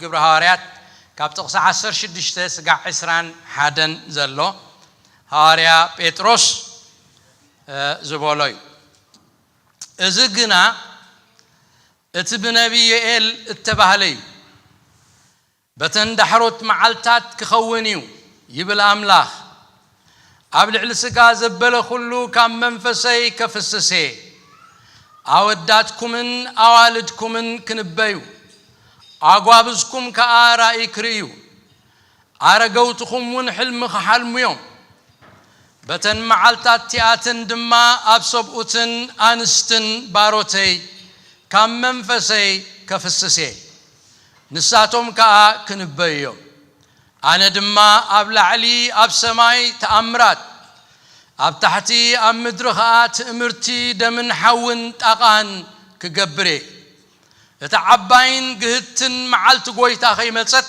ግብሪ ሃዋርያት ካብ ጥቕሲ ዓሰርተ ሽዱሽተ ስጋዕ ዕስራን ሓደን ዘሎ ሃዋርያ ጴጥሮስ ዝበሎ እዩ። እዚ ግና እቲ ብነቢይ ዮኤል እተባህለ እዩ። በተን ዳሕሮት መዓልታት ክኸውን እዩ ይብል ኣምላኽ፣ ኣብ ልዕሊ ስጋ ዘበለ ኩሉ ካብ መንፈሰይ ከፍስስ እየ። ኣወዳትኩምን ኣዋልድኩምን ክንበዩ፣ ኣጓብዝኩም ከኣ ራእይ ክርእዩ፣ ኣረገውትኹም እውን ሕልሚ ክሓልሙ እዮም። በተን መዓልታት እቲኣትን ድማ ኣብ ሰብኡትን ኣንስትን ባሮተይ ካብ መንፈሰይ ከፍስስ እየ። ንሳቶም ከኣ ክንበዩ እዮም። ኣነ ድማ ኣብ ላዕሊ ኣብ ሰማይ ተኣምራት፣ ኣብ ታሕቲ ኣብ ምድሪ ኸኣ ትእምርቲ ደምን ሓውን ጣቓን ክገብር እየ። እታ ዓባይን ግህድትን መዓልቲ ጐይታ ኸይመጸት፣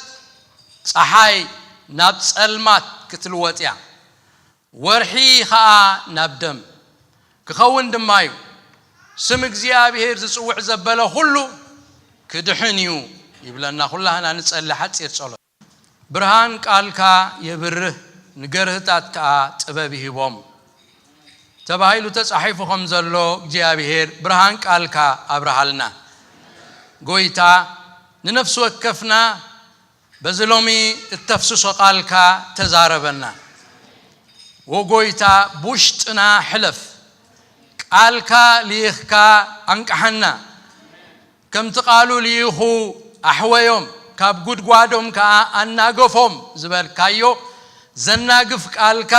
ጸሓይ ናብ ጸልማት ክትልወጥ እያ፣ ወርሒ ኸኣ ናብ ደም ክኸውን ድማ እዩ። ስም እግዚኣብሔር ዝጽውዕ ዘበለ ኹሉ ክድሕን እዩ ይብለና። ኩላህና ንጸሊ ሓጺር ጸሎት። ብርሃን ቃልካ የብርህ፣ ንገርህታት ከኣ ጥበብ ይህቦም ተባሂሉ ተጻሒፉ ከም ዘሎ እግዚኣብሔር ብርሃን ቃልካ ኣብርሃልና። ጐይታ ንነፍሲ ወከፍና በዚ ሎሚ እተፍስሶ ቃልካ ተዛረበና። ወጎይታ ብውሽጥና ሕለፍ፣ ቃልካ ልኢኽካ ኣንቅሓና። ከምቲ ቃሉ ልኢኹ ኣሕወዮም፣ ካብ ጉድጓዶም ከኣ ኣናገፎም ዝበልካዮ ዘናግፍ ቃልካ፣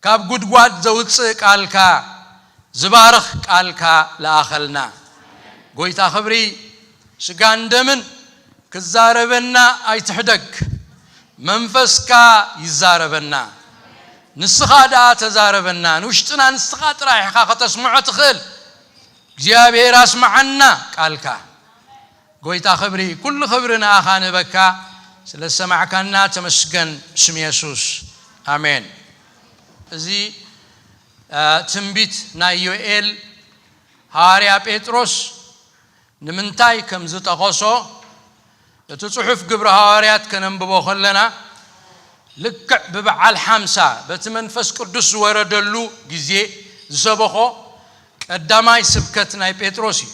ካብ ጉድጓድ ዘውጽእ ቃልካ፣ ዝባርኽ ቃልካ ለኣኸልና። ጎይታ ክብሪ፣ ስጋን ደምን ክዛረበና ኣይትሕደግ፣ መንፈስካ ይዛረበና። ንስኻ ደኣ ተዛረበና፣ ንውሽጥና ንስኻ ጥራይ ኢኻ ከተስምዖ ትኽእል። እግዚኣብሔር ኣስምዓና ቃልካ። ጎይታ ክብሪ፣ ኩሉ ክብሪ ንኣኻ ንህበካ፣ ስለ ዝሰማዕካና ተመስገን፣ ብስም የሱስ፣ ኣሜን። እዚ ትንቢት ናይ ዮኤል፣ ሃዋርያ ጴጥሮስ ንምንታይ ከም ዝጠቐሶ፣ እቲ ጽሑፍ ግብሪ ሃዋርያት ከነንብቦ ከለና፣ ልክዕ ብበዓል ሓምሳ በቲ መንፈስ ቅዱስ ዝወረደሉ ግዜ ዝሰበኾ ቀዳማይ ስብከት ናይ ጴጥሮስ እዩ።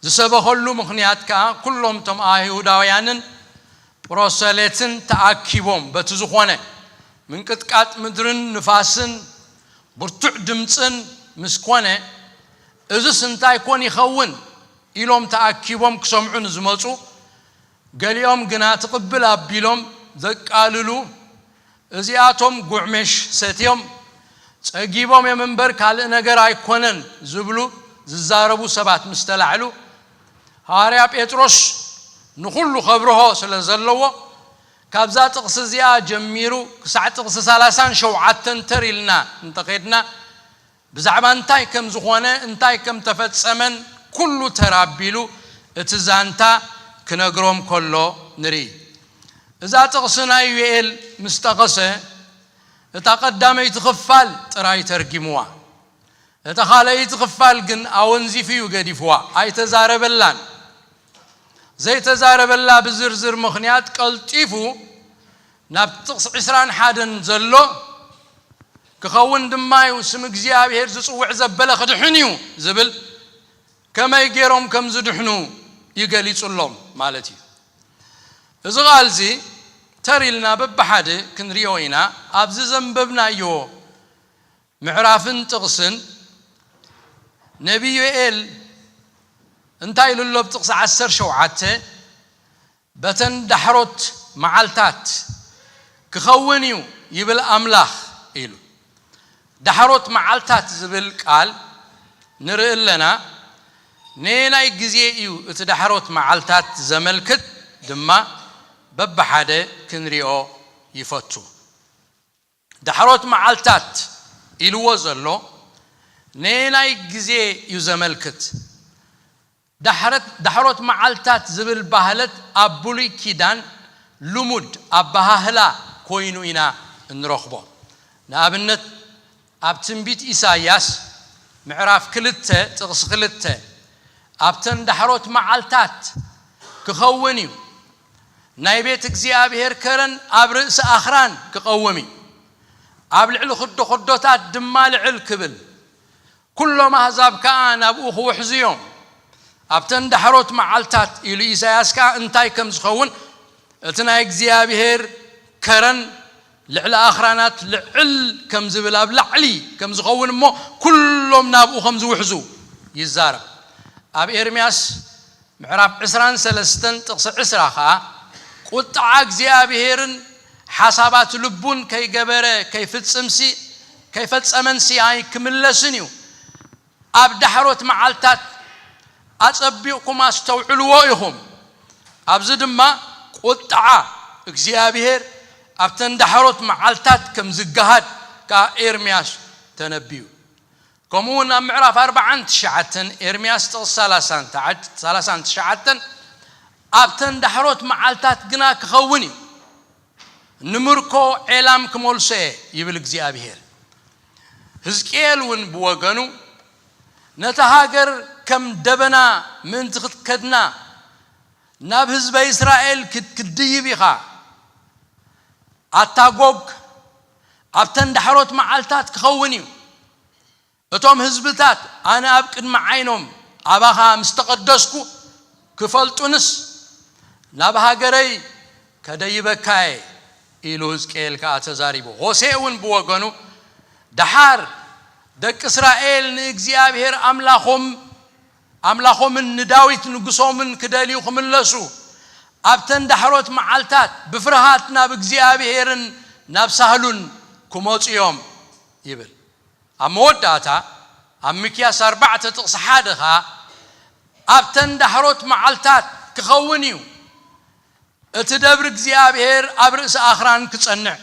ዝሰበኸሉ ምኽንያት ከኣ፣ ኩሎም እቶም ኣይሁዳውያንን ፕሮሰሌትን ተኣኪቦም፣ በቲ ዝኾነ ምንቅጥቃጥ ምድርን ንፋስን ብርቱዕ ድምጽን ምስ ኮነ፣ እዝስ እንታይ ኮን ይኸውን ኢሎም ተኣኪቦም ክሰምዑ ንዝመጹ፣ ገሊኦም ግና ትቕብል ኣቢሎም ዘቃልሉ፣ እዚኣቶም ጉዕሜሽ ሰትዮም ጸጊቦም እዮም እምበር ካልእ ነገር ኣይኮነን ዝብሉ ዝዛረቡ ሰባት ምስ ተላዕሉ፣ ሃዋርያ ጴጥሮስ ንኹሉ ከብርሆ ስለ ዘለዎ፣ ካብዛ ጥቕሲ እዚኣ ጀሚሩ ክሳዕ ጥቕሲ ሰላሳን ሸውዓተን ተር ኢልና እንተኸድና፣ ብዛዕባ እንታይ ከም ዝኾነ፣ እንታይ ከም ተፈጸመን ኩሉ ተር ኣቢሉ እቲ ዛንታ ክነግሮም ከሎ ንርኢ። እዛ ጥቕሲ ናይ ዩኤል ምስ ጠቐሰ፣ እታ ቀዳመይቲ ክፋል ጥራይ ተርጊምዋ። እታ ካልኣይቲ ክፋል ግን ኣወንዚፉ እዩ ገዲፍዋ፣ ኣይተዛረበላን። ዘይተዛረበላ ብዝርዝር ምኽንያት ቀልጢፉ ናብ ጥቕሲ ዕስራን ሓደን ዘሎ፣ ክኸውን ድማ እዩ፣ ስም እግዚኣብሔር ዝጽውዕ ዘበለ ክድሕን እዩ ዝብል፣ ከመይ ገይሮም ከም ዝድሕኑ እዩ ገሊጹሎም ማለት እዩ። እዚ ቓል እዚ ተር ኢልና በብሓደ ክንሪኦ ኢና። ኣብዚ ዘንበብናዮ ምዕራፍን ጥቕስን ነቢይ ዮኤል እንታይ ኢሉ ኣሎ? ኣብ ጥቕሲ ዓሰርተ ሸውዓተ፣ በተን ዳሕሮት መዓልታት ክኸውን እዩ ይብል ኣምላኽ ኢሉ። ዳሕሮት መዓልታት ዝብል ቃል ንርኢ ኣለና። ነየናይ ግዜ እዩ እቲ ዳሕሮት መዓልታት ዘመልክት ድማ በብሓደ ክንሪኦ ይፈቱ። ዳሕሮት መዓልታት ኢልዎ ዘሎ ነየናይ ግዜ እዩ ዘመልክት? ዳሕረት-፣ ዳሕሮት መዓልታት ዝብል ባህለት ኣብ ብሉይ ኪዳን ልሙድ ኣበሃህላ ኮይኑ ኢና እንረኽቦ። ንኣብነት፣ ኣብ ትንቢት ኢሳይያስ ምዕራፍ ክልተ ጥቕሲ ክልተ፣ ኣብተን ዳሕሮት መዓልታት ክኸውን እዩ። ናይ ቤት እግዚኣብሔር ከረን ኣብ ርእሲ ኣኽራን ክቐውም እዩ። ኣብ ልዕሊ ክዶ ክዶታት ድማ ልዕል ክብል፣ ኩሎም ኣህዛብ ከኣ ናብኡ ክውሕዙ እዮም። ኣብተን ዳሕሮት መዓልታት ኢሉ ኢሳያስ ከኣ እንታይ ከም ዝኸውን፣ እቲ ናይ እግዚኣብሔር ከረን ልዕሊ ኣኽራናት ልዕል ከም ዝብል፣ ኣብ ላዕሊ ከም ዝኸውን እሞ ኩሎም ናብኡ ከም ዝውሕዙ ይዛረብ። ኣብ ኤርምያስ ምዕራፍ ዕስራን ሰለስተን ጥቕሲ ዕስራ ኸኣ፣ ቁጥዓ እግዚኣብሔርን ሓሳባት ልቡን ከይገበረ ከይፍጽምሲ፣ ከይፈጸመንሲ ኣይክምለስን እዩ። ኣብ ዳሕሮት መዓልታት ኣጸቢቕኩም ኣስተውዕልዎ ኢኹም። ኣብዚ ድማ ቁጥዓ እግዚኣብሔር ኣብተን ዳሕሮት መዓልታት ከም ዝገሃድ ከኣ ኤርምያስ ተነብዩ። ከምኡ እውን ኣብ ምዕራፍ ኣርባዓን ትሽዓተን ኤርምያስ ጥቕሲ ሰላሳን ትሽዓተን፣ ኣብተን ዳሕሮት መዓልታት ግና ክኸውን እዩ፣ ንምርኮ ዔላም ክመልሶ እየ ይብል እግዚኣብሔር። ህዝቅኤል እውን ብወገኑ፣ ነታ ሃገር ከም ደበና ምእንቲ ክትከድና ናብ ህዝበ እስራኤል ክት-፣ ክትድይብ ኢኻ። ኣታ ጎግ፣ ኣብተን ዳሕሮት መዓልታት ክኸውን እዩ። እቶም ህዝብታት ኣነ ኣብ ቅድሚ ዓይኖም ኣባኻ ምስ ተቐደስኩ ክፈልጡንስ ናብ ሃገረይ ከደይበካ እየ ኢሉ ህዝቅኤል ከኣ ተዛሪቡ። ሆሴእ እውን ብወገኑ፣ ደሓር ደቂ እስራኤል ንእግዚኣብሔር ኣምላኾም፣ ኣምላኾምን ንዳዊት ንጉሶምን ክደልዩ ክምለሱ፣ ኣብተን ዳሕሮት መዓልታት ብፍርሃት ናብ እግዚኣብሔርን ናብ ሳህሉን ክመጹ እዮም ይብል። ኣብ መወዳእታ ኣብ ሚክያስ ኣርባዕተ ጥቕሲ ሓደ ኸኣ፣ ኣብተን ዳሕሮት መዓልታት ክኸውን እዩ፣ እቲ ደብሪ እግዚኣብሔር ኣብ ርእሲ ኣኽራን ክጸንዕ፣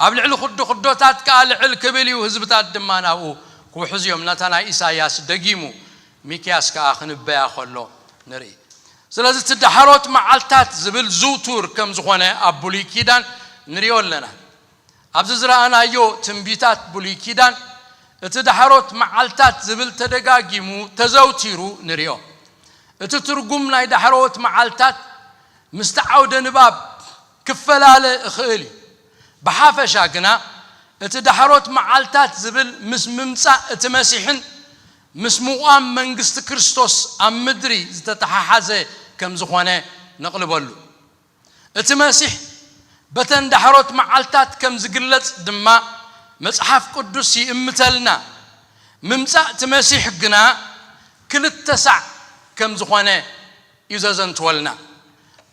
ኣብ ልዕሊ ኩዲ ኩዶታት ከኣ ልዕል ክብል እዩ፣ ህዝብታት ድማ ናብኡ ክውሕዙ እዮም። ነታ ናይ ኢሳይያስ ደጊሙ ሚክያስ ከኣ ክንበያ ከሎ ንርኢ። ስለዚ እቲ ዳሕሮት መዓልታት ዝብል ዝውቱር ከም ዝኾነ ኣብ ብሉይ ኪዳን ንሪኦ ኣለና። ኣብዚ ዝረኣናዮ ትንቢታት ብሉይ ኪዳን እቲ ዳሕሮት መዓልታት ዝብል ተደጋጊሙ ተዘውቲሩ ንሪኦ። እቲ ትርጉም ናይ ዳሕሮት መዓልታት ምስቲ ዓውደ ንባብ ክፈላለ እኽእል እዩ። ብሓፈሻ ግና እቲ ዳሕሮት መዓልታት ዝብል ምስ ምምጻእ እቲ መሲሕን ምስ ምቋም መንግስቲ ክርስቶስ ኣብ ምድሪ ዝተተሓሓዘ ከም ዝኾነ ነቕልበሉ። እቲ መሲሕ በተን ዳሕሮት መዓልታት ከም ዝግለጽ ድማ መጽሓፍ ቅዱስ ይእምተልና። ምምጻእ እቲ መሲሕ ግና ክልተ ሳዕ ከም ዝኾነ እዩ ዘዘንትወልና።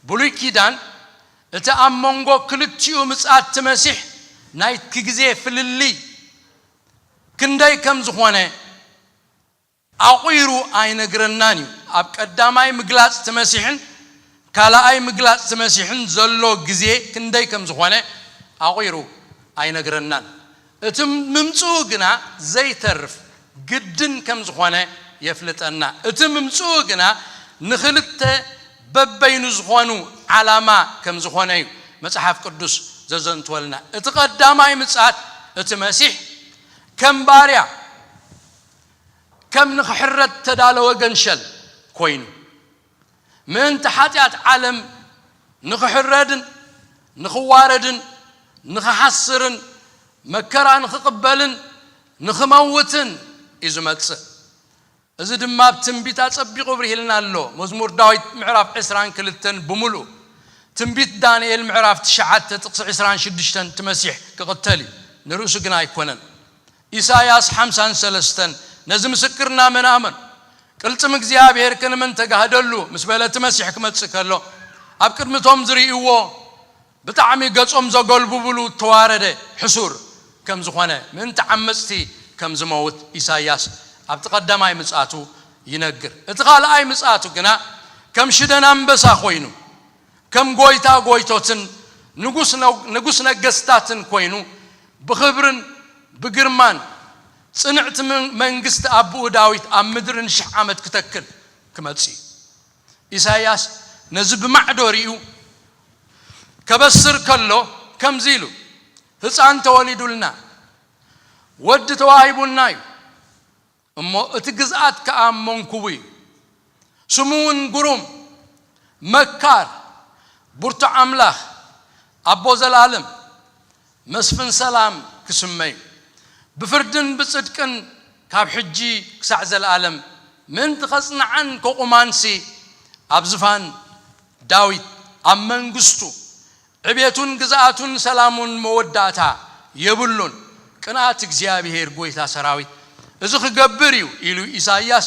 ብሉይ ኪዳን እቲ ኣብ መንጎ ክልቲኡ ምጽኣት እቲ መሲሕ ናይቲ ግዜ ፍልልይ ክንደይ ከም ዝኾነ ኣቑሩ ኣይነግረናን እዩ። ኣብ ቀዳማይ ምግላጽ እቲ መሲሕን ካልኣይ ምግላጽ እቲ መሲሕን ዘሎ ግዜ ክንደይ ከም ዝኾነ ኣቑሩ ኣይነግረናን። እቲ ምምጽኡ ግና ዘይተርፍ ግድን ከም ዝኾነ የፍልጠና። እቲ ምምጽኡ ግና ንኽልተ በበይኑ ዝኾኑ ዓላማ ከም ዝኾነ እዩ መጽሓፍ ቅዱስ ዘዘንትወልና። እቲ ቀዳማይ ምጽኣት እቲ መሲሕ ከም ባርያ፣ ከም ንኽሕረድ ተዳለወ ገንሸል ኮይኑ፣ ምእንቲ ሓጢኣት ዓለም ንኽሕረድን ንኽዋረድን ንኽሓስርን መከራ ንኽቕበልን ንኽመውትን እዩ ዝመጽእ። እዚ ድማ ኣብ ትንቢት ኣጸቢቑ ብርሂልና ኣሎ። መዝሙር ዳዊት ምዕራፍ ዕስራን ክልተን ብምሉኡ፣ ትንቢት ዳንኤል ምዕራፍ ትሽዓተ ጥቕሲ ዕስራን ሽዱሽተን እቲ መሲሕ ክቕተል እዩ፣ ንርእሱ ግና ኣይኮነን። ኢሳይያስ ሓምሳን ሰለስተን ነዚ ምስክርና መን ኣመን? ቅልጽም እግዚኣብሔር ክንምን ተጋህደሉ ምስ በለ እቲ መሲሕ ክመጽእ ከሎ፣ ኣብ ቅድሚ እቶም ዝርእይዎ ብጣዕሚ ገጾም ዘጎልብብሉ እተዋረደ ሕሱር ከም ዝኾነ፣ ምእንቲ ዓመጽቲ ከም ዝመውት ኢሳይያስ ኣብቲ ቀዳማይ ምጽኣቱ ይነግር። እቲ ካልኣይ ምጽኣቱ ግና ከም ሽደን ኣንበሳ ኮይኑ፣ ከም ጎይታ ጎይቶትን ንጉስ ነ-፣ ንጉስ ነገስታትን ኮይኑ፣ ብኽብርን ብግርማን ጽንዕቲ መን-፣ መንግስቲ ኣቦኡ ዳዊት ኣብ ምድሪ ንሽሕ ዓመት ክተክል ክመጽእ እዩ። ኢሳይያስ ነዚ ብማዕዶ ርእዩ ከበስር ከሎ ከምዚ ኢሉ፣ ህፃን ተወሊዱልና፣ ወዲ ተዋሂቡና እዩ፣ እሞ እቲ ግዝኣት ከኣ መንኩቡ እዩ። ስሙ እውን ግሩም፣ መካር፣ ብርቱዕ ኣምላኽ፣ ኣቦ ዘለኣለም፣ መስፍን ሰላም ክስመ እዩ። ብፍርድን ብጽድቅን ካብ ሕጂ ክሳዕ ዘለኣለም ምእንቲ ኸጽንዓን ከቑማንሲ ኣብ ዝፋን ዳዊት ኣብ መንግስቱ ዕቤቱን ግዝኣቱን ሰላሙን መወዳእታ የብሉን። ቅንኣት እግዚኣብሔር ጎይታ ሰራዊት እዚ ክገብር እዩ ኢሉ ኢሳይያስ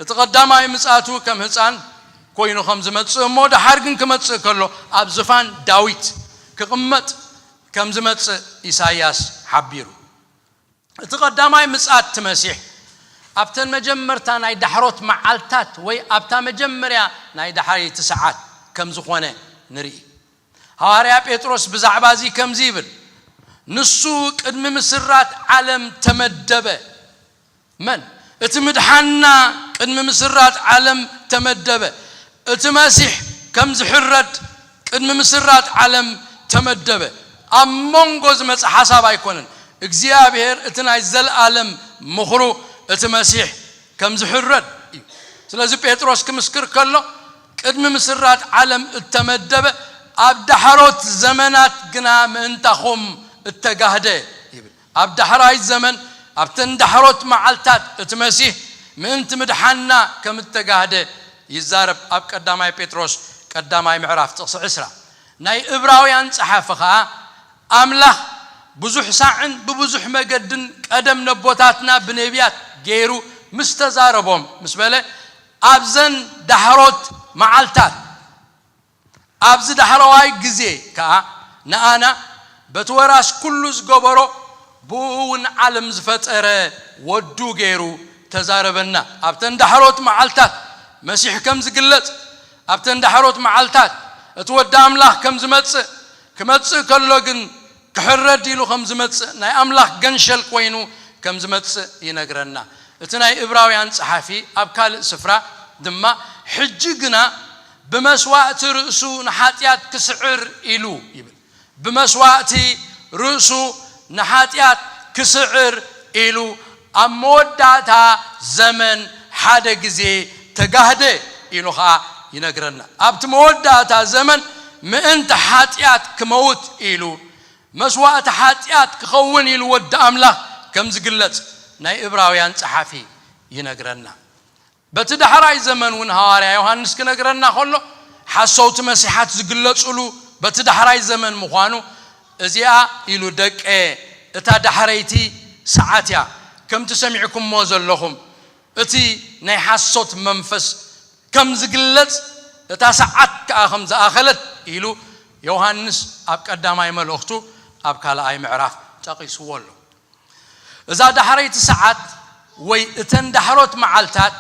እቲ ቀዳማይ ምጽኣቱ ከም ህፃን ኮይኑ ከም ዝመጽእ እሞ ደሓር ግን ክመጽእ ከሎ ኣብ ዝፋን ዳዊት ክቕመጥ ከም ዝመጽእ ኢሳይያስ ሓቢሩ። እቲ ቀዳማይ ምጽኣት እቲ መሲሕ ኣብተን መጀመርታ ናይ ዳሕሮት መዓልታት ወይ ኣብታ መጀመርያ ናይ ዳሕረይቲ ሰዓት ከም ዝኾነ ንርኢ። ሃዋርያ ጴጥሮስ ብዛዕባ እዚ ከምዚ ይብል፣ ንሱ ቅድሚ ምስራት ዓለም ተመደበ። መን? እቲ ምድሓና ቅድሚ ምስራት ዓለም ተመደበ። እቲ መሲሕ ከም ዝሕረድ ቅድሚ ምስራት ዓለም ተመደበ። ኣብ መንጎ ዝመጽእ ሓሳብ ኣይኮነን። እግዚኣብሔር እቲ ናይ ዘለኣለም ምኽሩ እቲ መሲሕ ከም ዝሕረድ እዩ። ስለዚ ጴጥሮስ ክምስክር ከሎ ቅድሚ ምስራት ዓለም እተመደበ ኣብ ዳሕሮት ዘመናት ግና ምእንታኹም እተጋህደ ይብል። ኣብ ዳሕራይ ዘመን ኣብተን ዳሕሮት መዓልታት እቲ መሲህ ምእንቲ ምድሓና ከም እተጋህደ ይዛረብ ኣብ ቀዳማይ ጴጥሮስ ቀዳማይ ምዕራፍ ጥቕሲ ዕስራ። ናይ እብራውያን ጸሓፊ ኸኣ ኣምላኽ ብዙሕ ሳዕን ብብዙሕ መገድን ቀደም ነቦታትና ብነቢያት ገይሩ ምስ ተዛረቦም ምስ በለ ኣብዘን ዳሕሮት መዓልታት ኣብዚ ዳሕረዋይ ግዜ ከኣ ንኣና በቲ ወራስ ኩሉ ዝገበሮ ብኡ እውን ዓለም ዝፈጠረ ወዱ ገይሩ ተዛረበና። ኣብተን ዳሕሮት መዓልታት መሲሕ ከም ዝግለጽ ኣብተን ዳሕሮት መዓልታት እቲ ወዲ ኣምላኽ ከም ዝመጽእ ክመጽእ ከሎ ግን ክሕረድ ኢሉ ከም ዝመጽእ ናይ ኣምላኽ ገንሸል ኮይኑ ከም ዝመጽእ ይነግረና። እቲ ናይ እብራውያን ጸሓፊ ኣብ ካልእ ስፍራ ድማ ሕጂ ግና ብመስዋእቲ ርእሱ ንሓጢኣት ክስዕር ኢሉ ይብል። ብመስዋእቲ ርእሱ ንሓጢኣት ክስዕር ኢሉ ኣብ መወዳእታ ዘመን ሓደ ግዜ ተጋህደ ኢሉ ኸዓ ይነግረና። ኣብቲ መወዳእታ ዘመን ምእንቲ ሓጢኣት ክመውት ኢሉ መስዋእቲ ሓጢኣት ክኸውን ኢሉ ወዲ ኣምላኽ ከም ዝግለጽ ናይ እብራውያን ጸሓፊ ይነግረና። በቲ ዳሕራይ ዘመን እውን ሃዋርያ ዮሃንስ ክነግረና ከሎ ሓሰውቲ መሲሓት ዝግለጹሉ በቲ ዳሕራይ ዘመን ምዃኑ እዚኣ ኢሉ ደቀ እታ ዳሕረይቲ ሰዓት እያ። ከምቲ ሰሚዕኩሞ ዘለኹም እቲ ናይ ሓሶት መንፈስ ከም ዝግለጽ እታ ሰዓት ከኣ ከም ዝኣኸለት ኢሉ ዮሃንስ ኣብ ቀዳማይ መልእኽቱ ኣብ ካልኣይ ምዕራፍ ጠቒስዎ ኣሎ። እዛ ዳሕረይቲ ሰዓት ወይ እተን ዳሕሮት መዓልታት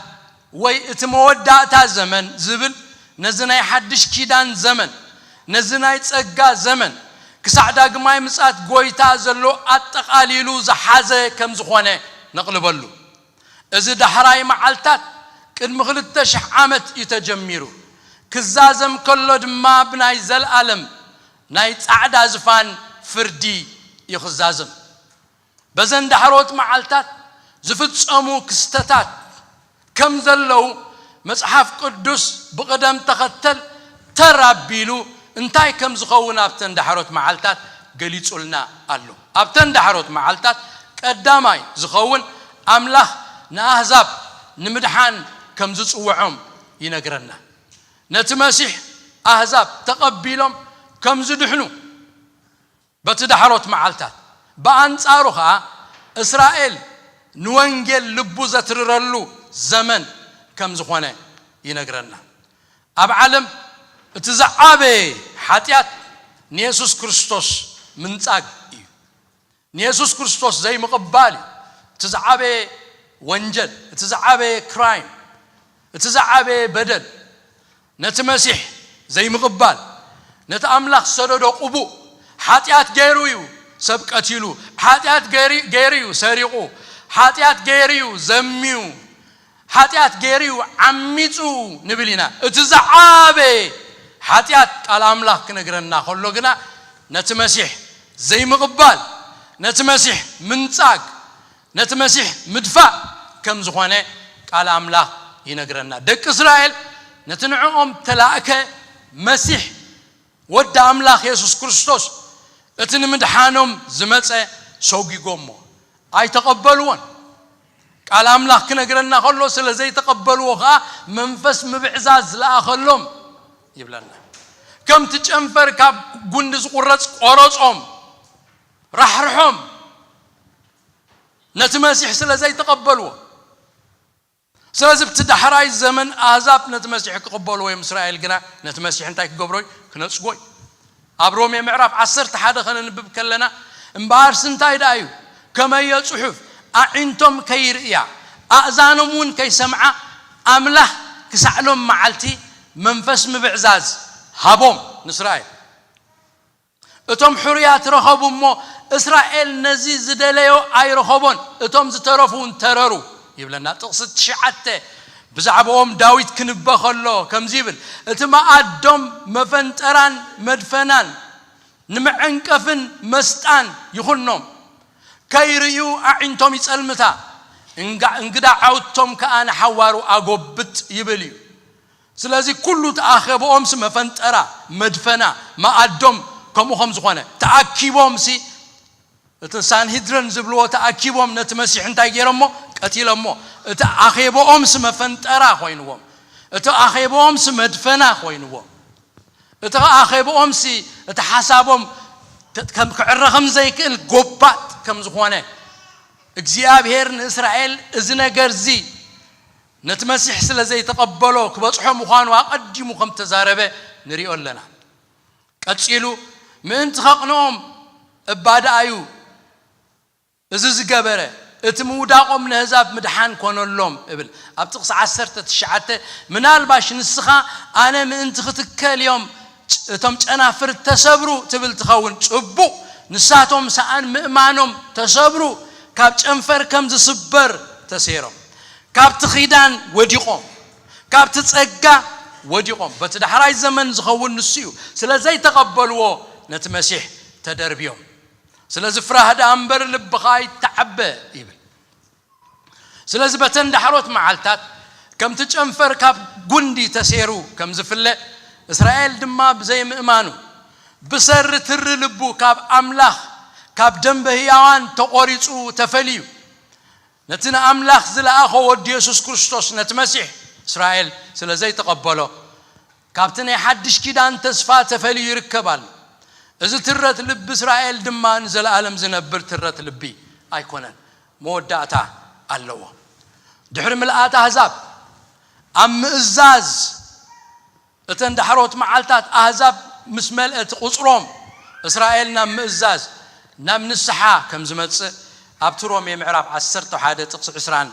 ወይ እቲ መወዳእታ ዘመን ዝብል ነዚ ናይ ሓድሽ ኪዳን ዘመን ነዚ ናይ ጸጋ ዘመን ክሳዕ ዳግማይ ምጽኣት ጎይታ ዘሎ ኣጠቓሊሉ ዝሓዘ ከም ዝኾነ ነቕልበሉ። እዚ ዳሕራይ መዓልታት ቅድሚ ክልተ ሽሕ ዓመት እዩ ተጀሚሩ። ክዛዘም ከሎ ድማ ብናይ ዘለኣለም ናይ ጻዕዳ ዝፋን ፍርዲ እዩ ክዛዘም። በዘን ዳሕሮት መዓልታት ዝፍጸሙ ክስተታት ከም ዘለዉ መጽሓፍ ቅዱስ ብቕደም ተኸተል ተር ኣቢሉ እንታይ ከም ዝኸውን ኣብተን ዳሕሮት መዓልታት ገሊጹልና ኣሎ። ኣብተን ዳሕሮት መዓልታት ቀዳማይ ዝኸውን ኣምላኽ ንኣህዛብ ንምድሓን ከም ዝጽውዖም ይነግረና። ነቲ መሲሕ ኣህዛብ ተቐቢሎም ከም ዝድሕኑ በቲ ዳሕሮት መዓልታት ብኣንጻሩ ኸኣ እስራኤል ንወንጌል ልቡ ዘትርረሉ ዘመን ከም ዝኾነ ይነግረና። ኣብ ዓለም እቲ ዝዓበየ ሓጢኣት ንየሱስ ክርስቶስ ምንጻግ እዩ። ንየሱስ ክርስቶስ ዘይምቕባል እዩ እቲ ዝዓበየ ወንጀል፣ እቲ ዝዓበየ ክራይም፣ እቲ ዝዓበየ በደል። ነቲ መሲሕ ዘይምቕባል፣ ነቲ ኣምላኽ ዝሰደዶ ቅቡእ፣ ሓጢኣት ገይሩ እዩ ሰብ ቀቲሉ፣ ሓጢኣት ገይሩ ገይሩ እዩ ሰሪቑ፣ ሓጢኣት ገይሩ እዩ ዘምዩ፣ ሓጢኣት ገይሩ እዩ ዓሚጹ ንብል ኢና። እቲ ዝዓበየ ሓጢኣት ቃል ኣምላኽ ክነግረና ከሎ ግና ነቲ መሲሕ ዘይምቕባል፣ ነቲ መሲሕ ምንጻግ፣ ነቲ መሲሕ ምድፋእ ከም ዝኾነ ቃል ኣምላኽ ይነግረና። ደቂ እስራኤል ነቲ ንዕኦም ተላእከ መሲሕ ወዲ ኣምላኽ የሱስ ክርስቶስ እቲ ንምድሓኖም ዝመጸ ሰጒጎሞ ኣይተቐበልዎን። ቃል ኣምላኽ ክነግረና ከሎ ስለ ዘይተቐበልዎ ኸኣ መንፈስ ምብዕዛዝ ዝለኣኸሎም ይብለና። ከምቲ ጨንፈር ካብ ጉንዲ ዝቑረጽ ቆረጾም፣ ራሕርሖም፣ ነቲ መሲሕ ስለ ዘይተቐበልዎ። ስለዚ ኣብቲ ዳሕራይ ዘመን ኣህዛብ ነቲ መሲሕ ክቕበልዎ እዮም፣ እስራኤል ግና ነቲ መሲሕ እንታይ ክገብሮ እዩ? ክነጽጎ እዩ። ኣብ ሮሜ ምዕራፍ ዓሰርተ ሓደ ከነንብብ ከለና እምበኣርስ እንታይ ደኣ እዩ? ከመዮ ጽሑፍ ኣዒንቶም ከይርእያ ኣእዛኖም እውን ከይሰምዓ ኣምላኽ ክሳዕሎም መዓልቲ መንፈስ ምብዕዛዝ ሃቦም ንእስራኤል። እቶም ሕሩያት ረኸቡ እሞ እስራኤል ነዚ ዝደለዮ ኣይረኸቦን፣ እቶም ዝተረፉ እውን ተረሩ ይብለና ጥቕሲ ትሽዓተ። ብዛዕባኦም ዳዊት ክንበ ከሎ ከምዚ ይብል፣ እቲ መኣዶም መፈንጠራን መድፈናን ንመዐንቀፍን መስጣን ይኹኖም፣ ከይርእዩ ኣዒንቶም ይጸልምታ፣ እንጋ- እንግዳ ዓውቶም ከኣ ንሓዋሩ ኣጎብጥ ይብል እዩ። ስለዚ ኩሉ ተኣኸብኦምሲ መፈንጠራ፣ መድፈና፣ መኣዶም ከምኡ ከም ዝኾነ ተኣኪቦምሲ እቲ ሳንሂድረን ዝብልዎ ተኣኪቦም ነቲ መሲሕ እንታይ ገይሮሞ? ቀቲሎሞ። እቲ ኣኼብኦምሲ መፈንጠራ ኮይንዎም፣ እቲ ኣኼብኦምሲ መድፈና ኮይንዎም፣ እቲ ኣኼብኦምሲ እቲ ሓሳቦም ከም ክዕረ ከም ዘይክእል ጎባጥ ከም ዝኾነ እግዚኣብሔር ንእስራኤል እዚ ነገር እዚ ነቲ መሲሕ ስለ ዘይተቐበሎ ክበጽሖ ምዃኑ ኣቐዲሙ ከም ተዛረበ ንሪኦ ኣለና። ቀጺሉ ምእንቲ ኸቕንኦም እባ ደኣ እዩ እዚ ዝገበረ፣ እቲ ምውዳቖም ነህዛብ ምድሓን ኮነሎም እብል። ኣብ ጥቕሲ ዓሰርተ ትሽዓተ ምናልባሽ ንስኻ ኣነ ምእንቲ ክትከል እዮም እቶም ጨናፍር ተሰብሩ ትብል ትኸውን። ጽቡቕ፣ ንሳቶም ሰኣን ምእማኖም ተሰብሩ፣ ካብ ጨንፈር ከም ዝስበር ተሰይሮም፣ ካብቲ ኺዳን ወዲቖም፣ ካብቲ ጸጋ ወዲቖም። በቲ ዳሕራይ ዘመን ዝኸውን ንሱ እዩ። ስለ ዘይተቐበልዎ ነቲ መሲሕ ተደርብዮም። ስለዚ ፍራህ ደኣ እምበር ልብኻ ኣይተዓበ ይብል። ስለዚ በተን ዳሕሮት መዓልታት ከምቲ ጨንፈር ካብ ጉንዲ ተሰይሩ ከም ዝፍለ እስራኤል ድማ ብዘይምእማኑ ብሰሪ ትሪ ልቡ ካብ ኣምላኽ ካብ ደንበ ህያዋን ተቖሪጹ ተፈልዩ ነቲ ንኣምላኽ ዝለኣኾ ወዲ የሱስ ክርስቶስ ነቲ መሲሕ እስራኤል ስለ ዘይተቐበሎ ካብቲ ናይ ሓድሽ ኪዳን ተስፋ ተፈልዩ ይርከብ ኣሎ። እዚ ትረት ልቢ እስራኤል ድማ ንዘለኣለም ዝነብር ትረት ልቢ ኣይኮነን፣ መወዳእታ ኣለዎ። ድሕሪ ምልኣት ኣህዛብ ኣብ ምእዛዝ እተን ዳሕሮት መዓልታት ኣህዛብ ምስ መልአት ቁጽሮም እስራኤል ናብ ምእዛዝ ናብ ንስሓ ከም ዝመጽእ ኣብቲ ሮሜ ምዕራፍ ዓሰርተ ሓደ ጥቕሲ ዕስራን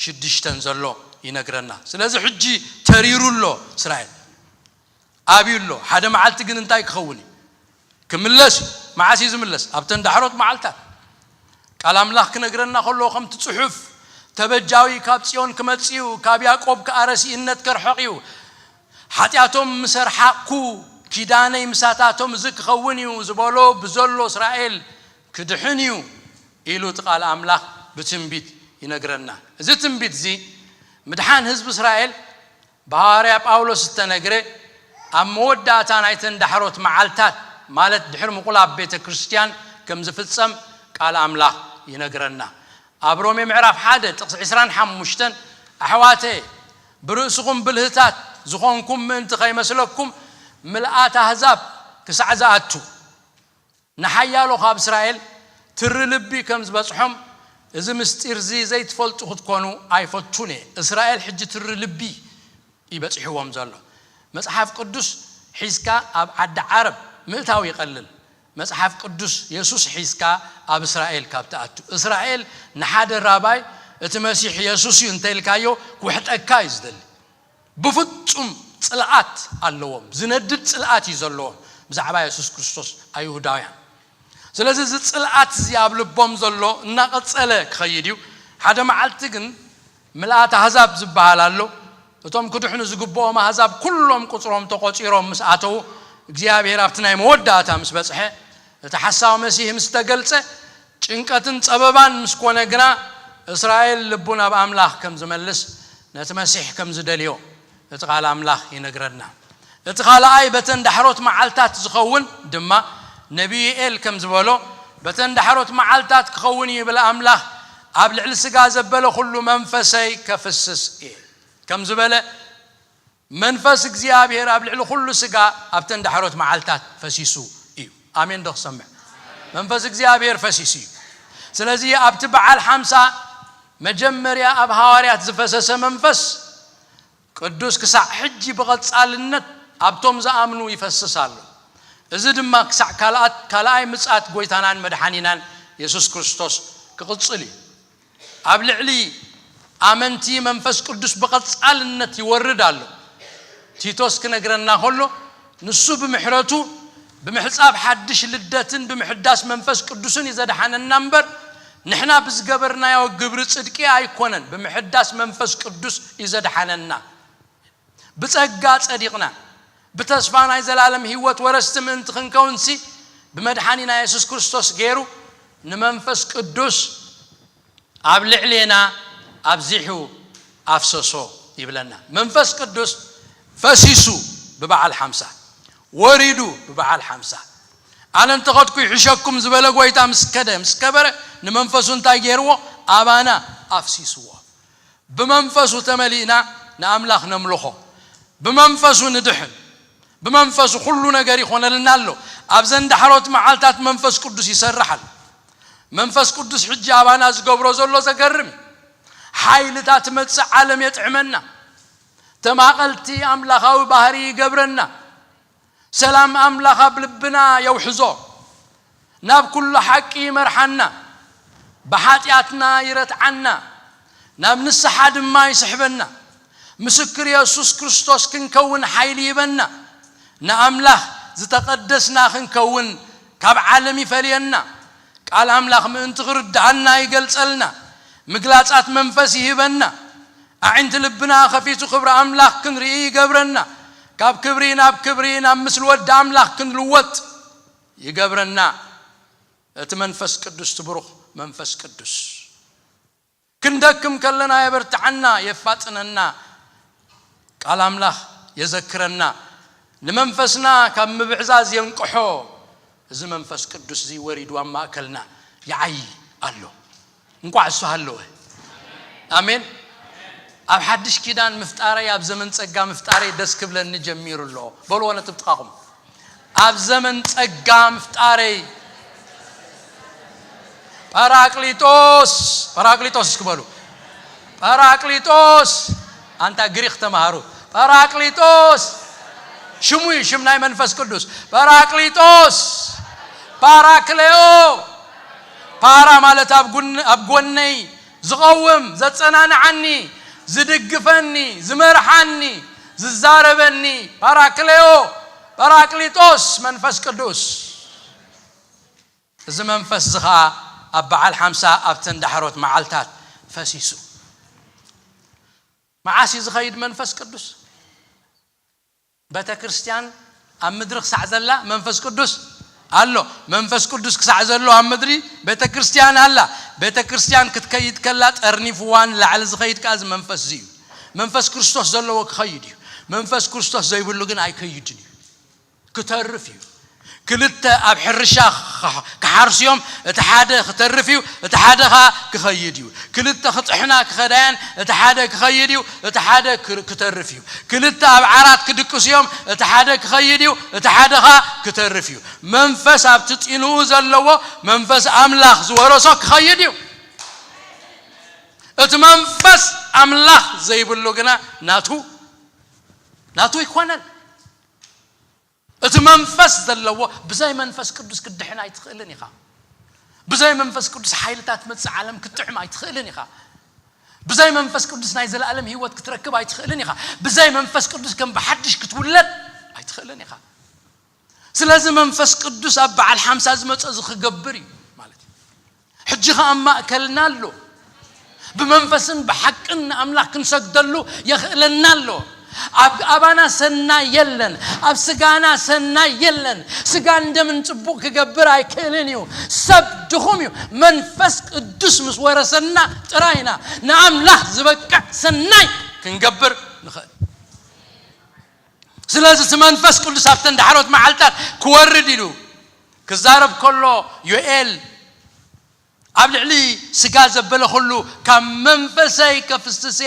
ሽዱሽተን ዘሎ ይነግረና። ስለዚ ሕጂ ተሪሩ ኣሎ እስራኤል ኣብዩ ኣሎ። ሓደ መዓልቲ ግን እንታይ ክኸውን እዩ? ክምለስ እዩ። መዓስ እዩ ዝምለስ? ኣብተን ዳሕሮት መዓልታት። ቃል ኣምላኽ ክነግረና ከሎ ከምቲ ጽሑፍ ተበጃዊ ካብ ጽዮን ክመጽእ እዩ፣ ካብ ያዕቆብ ከኣ ረሲእነት ከርሕቕ እዩ። ሓጢኣቶም ምስ ኣርሓቕኩ ኪዳነይ ምሳታቶም እዚ ክኸውን እዩ ዝበሎ ብዘሎ እስራኤል ክድሕን እዩ ኢሉ እቲ ቃል ኣምላኽ ብትንቢት ይነግረና። እዚ ትንቢት እዚ ምድሓን ህዝቢ እስራኤል ብሃዋርያ ጳውሎስ ዝተነግረ ኣብ መወዳእታ ናይተን ዳሕሮት መዓልታት ማለት ድሕሪ ምቑላብ ቤተ ክርስቲያን ከም ዝፍጸም ቃል ኣምላኽ ይነግረና። ኣብ ሮሜ ምዕራፍ ሓደ ጥቕሲ ዕስራን ሓሙሽተን ኣሕዋተ ብርእስኹም ብልህታት ዝኾንኩም ምእንቲ ከይመስለኩም ምልኣት ኣህዛብ ክሳዕ ዝኣቱ ንሓያሎ ካብ እስራኤል ትሪ ልቢ ከም ዝበጽሖም እዚ ምስጢር እዚ ዘይትፈልጡ ክትኮኑ ኣይፈቱን እየ። እስራኤል ሕጂ ትሪ ልቢ እዩ በጺሕዎም ዘሎ። መጽሓፍ ቅዱስ ሒዝካ ኣብ ዓዲ ዓረብ ምእታው ይቐልል። መጽሓፍ ቅዱስ የሱስ ሒዝካ ኣብ እስራኤል ካብ ትኣቱ። እስራኤል ንሓደ ራባይ እቲ መሲሕ የሱስ እዩ እንተኢልካዮ ክውሕጠካ እዩ ዝደሊ። ብፍጹም ጽልኣት ኣለዎም። ዝነድድ ጽልኣት እዩ ዘለዎም ብዛዕባ የሱስ ክርስቶስ ኣይሁዳውያን። ስለዚ እዚ ጽልኣት እዚ ኣብ ልቦም ዘሎ እናቐጸለ ክኸይድ እዩ። ሓደ መዓልቲ ግን ምልኣት ኣህዛብ ዝበሃል ኣሎ። እቶም ክድሕኑ ዝግብኦም ኣህዛብ ኩሎም ቁጽሮም ተቖጺሮም ምስ ኣተዉ እግዚኣብሔር ኣብቲ ናይ መወዳእታ ምስ በጽሐ እቲ ሓሳዊ መሲህ ምስ ተገልጸ ጭንቀትን ጸበባን ምስ ኮነ ግና እስራኤል ልቡ ናብ ኣምላኽ ከም ዝመልስ ነቲ መሲሕ ከም ዝደልዮ እቲ ቃል ኣምላኽ ይነግረና። እቲ ካልኣይ በተን ዳሕሮት መዓልታት ዝኸውን ድማ፣ ነቢዩ ኤል ከም ዝበሎ፣ በተን ዳሕሮት መዓልታት ክኸውን እዩ ይብል ኣምላኽ፣ ኣብ ልዕሊ ስጋ ዘበለ ኩሉ መንፈሰይ ከፍስስ እየ ከም ዝበለ፣ መንፈስ እግዚኣብሔር ኣብ ልዕሊ ኩሉ ስጋ ኣብተን ዳሕሮት መዓልታት ፈሲሱ እዩ። ኣሜን ዶ ክሰምዕ? መንፈስ እግዚኣብሔር ፈሲሱ እዩ። ስለዚ ኣብቲ በዓል ሓምሳ መጀመርያ ኣብ ሃዋርያት ዝፈሰሰ መንፈስ ቅዱስ ክሳዕ ሕጂ ብቐጻልነት ኣብቶም ዝኣምኑ ይፈስስ ኣሎ። እዚ ድማ ክሳዕ ካልኣት-፣ ካልኣይ ምጽኣት ጎይታናን መድሓኒናን የሱስ ክርስቶስ ክቕጽል እዩ። ኣብ ልዕሊ ኣመንቲ መንፈስ ቅዱስ ብቐጻልነት ይወርድ ኣሎ። ቲቶስ ክነግረና ከሎ፣ ንሱ ብምሕረቱ ብምሕጻብ ሓድሽ ልደትን ብምሕዳስ መንፈስ ቅዱስን እዩ ዘድሓነና እምበር፣ ንሕና ብዝገበርናዮ ግብሪ ጽድቂ ኣይኮነን፣ ብምሕዳስ መንፈስ ቅዱስ እዩ ዘድሓነና። ብጸጋ ጸዲቕና፣ ብተስፋ ናይ ዘላለም ህይወት ወረስቲ ምእንቲ ክንከውንሲ፣ ብመድሓኒና የሱስ ክርስቶስ ገይሩ ንመንፈስ ቅዱስ ኣብ ልዕሌና ኣብዚሑ ኣፍሰሶ ይብለና። መንፈስ ቅዱስ ፈሲሱ ብበዓል ሓምሳ፣ ወሪዱ ብበዓል ሓምሳ። ኣነ እንተኸድኩ ይሕሸኩም ዝበለ ጎይታ ምስ ከደ፣ ምስ ከበረ፣ ንመንፈሱ እንታይ ገይርዎ? ኣባና ኣፍሲስዎ። ብመንፈሱ ተመሊእና ንኣምላኽ ነምልኾ። ብመንፈሱ ንድሕን። ብመንፈሱ ኩሉ ነገር ይኾነልና ኣሎ። ኣብዘን ዳሕሮት መዓልታት መንፈስ ቅዱስ ይሰርሕ ኣሎ። መንፈስ ቅዱስ ሕጂ ኣባና ዝገብሮ ዘሎ ዘገርም እዩ። ሓይልታት ትመጽእ ዓለም የጥዕመና። ተማቐልቲ ኣምላኻዊ ባህሪ ይገብረና። ሰላም ኣምላኽ ኣብ ልብና የውሕዞ። ናብ ኩሉ ሓቂ ይመርሓና። ብሓጢኣትና ይረትዓና። ናብ ንስሓ ድማ ይስሕበና። ምስክር የሱስ ክርስቶስ ክንከውን ሓይሊ ይበና። ንኣምላኽ ዝተቐደስና ክንከውን ካብ ዓለም ይፈልየና። ቃል ኣምላኽ ምእንቲ ክርድኣና ይገልጸልና። ምግላጻት መንፈስ ይህበና። ኣዒንቲ ልብና ከፊቱ ክብሪ ኣምላኽ ክንርኢ ይገብረና። ካብ ክብሪ ናብ ክብሪ ናብ ምስሊ ወዲ ኣምላኽ ክንልወጥ ይገብረና። እቲ መንፈስ ቅዱስ፣ እቲ ብሩኽ መንፈስ ቅዱስ። ክንደክም ከለና የበርትዓና፣ የፋጥነና። ቃል ኣምላኽ የዘክረና። ንመንፈስና ካብ ምብዕዛዝ የንቅሖ። እዚ መንፈስ ቅዱስ እዚ ወሪዱ ኣብ ማእከልና ይዓዪ ኣሎ። እንቋዕ እሱ ሃለወ። ኣሜን። ኣብ ሓድሽ ኪዳን ምፍጣረይ፣ ኣብ ዘመን ጸጋ ምፍጣረይ ደስ ክብለኒ ጀሚሩ ኣሎ። በልዎ ነቲ ብጥቓኹም። ኣብ ዘመን ጸጋ ምፍጣረይ ጳራቅሊጦስ፣ ጳራቅሊጦስ እስኪ በሉ። ጳራቅሊጦስ፣ ኣንታ ግሪኽ ተማሃሩ። ጳራቅሊጦስ፣ ሽሙ እዩ፣ ሽም ናይ መንፈስ ቅዱስ። ጳራቅሊጦስ፣ ፓራክሌኦ፣ ፓራ ማለት ኣብ ጉን-፣ ኣብ ጎነይ ዝቐውም፣ ዘጸናንዓኒ፣ ዝድግፈኒ፣ ዝመርሓኒ፣ ዝዛረበኒ፣ ፓራክሌኦ፣ ጳራቅሊጦስ፣ መንፈስ ቅዱስ። እዚ መንፈስ እዚ ኸኣ ኣብ በዓል ሓምሳ ኣብተን ዳሕሮት መዓልታት ፈሲሱ። መዓስ እዩ ዝኸይድ መንፈስ ቅዱስ? ቤተ ክርስቲያን ኣብ ምድሪ ክሳዕ ዘላ መንፈስ ቅዱስ ኣሎ። መንፈስ ቅዱስ ክሳዕ ዘሎ ኣብ ምድሪ ቤተ ክርስቲያን ኣላ። ቤተ ክርስቲያን ክትከይድ ከላ ጠርኒፍዋ ንላዕሊ ዝኸይድ ከኣ እዚ መንፈስ እዚ እዩ። መንፈስ ክርስቶስ ዘለዎ ክኸይድ እዩ። መንፈስ ክርስቶስ ዘይብሉ ግን ኣይከይድን እዩ። ክተርፍ እዩ። ክልተ ኣብ ሕርሻ ክሓ-፣ ክሓርሱ እዮም፣ እቲ ሓደ ክተርፍ እዩ፣ እቲ ሓደ ኸኣ ክኸይድ እዩ። ክልተ ክጥሕና ክኸዳያን፣ እቲ ሓደ ክኸይድ እዩ፣ እቲ ሓደ ክር-፣ ክተርፍ እዩ። ክልተ ኣብ ዓራት ክድቅሱ እዮም፣ እቲ ሓደ ክኸይድ እዩ፣ እቲ ሓደ ኸኣ ክተርፍ እዩ። መንፈስ ኣብቲ ጢንኡ ዘለዎ መንፈስ ኣምላኽ ዝወረሶ ክኸይድ እዩ። እቲ መንፈስ ኣምላኽ ዘይብሉ ግና ናቱ፣ ናቱ ኣይኮነን። እቲ መንፈስ ዘለዎ ብዘይ መንፈስ ቅዱስ ክትድሕን ኣይትኽእልን ኢኻ። ብዘይ መንፈስ ቅዱስ ሓይልታት መጽእ ዓለም ክትጥዕም ኣይትኽእልን ኢኻ። ብዘይ መንፈስ ቅዱስ ናይ ዘለኣለም ህይወት ክትረክብ ኣይትኽእልን ኢኻ። ብዘይ መንፈስ ቅዱስ ከም ብሓድሽ ክትውለድ ኣይትኽእልን ኢኻ። ስለዚ መንፈስ ቅዱስ ኣብ በዓል ሓምሳ ዝመጸ እዚ ክገብር እዩ ማለት እዩ። ሕጂ ኸኣ ኣብ ማእከልና ኣሎ። ብመንፈስን ብሓቅን ንኣምላኽ ክንሰግደሉ የኽእለና ኣሎ። ኣብ ኣባና ሰናይ የለን፣ ኣብ ስጋና ሰናይ የለን። ስጋን ደምን ጽቡቕ ክገብር ኣይክእልን እዩ። ሰብ ድኹም እዩ። መንፈስ ቅዱስ ምስ ወረሰና ጥራይ ኢና ንኣምላኽ ዝበቅዕ ሰናይ ክንገብር ንኽእል። ስለዚ እቲ መንፈስ ቅዱስ ኣብተን ዳሕሮት መዓልታት ክወርድ ኢሉ ክዛረብ ከሎ፣ ዮኤል ኣብ ልዕሊ ስጋ ዘበለ ኩሉ ካብ መንፈሰይ ከፍስሴ፣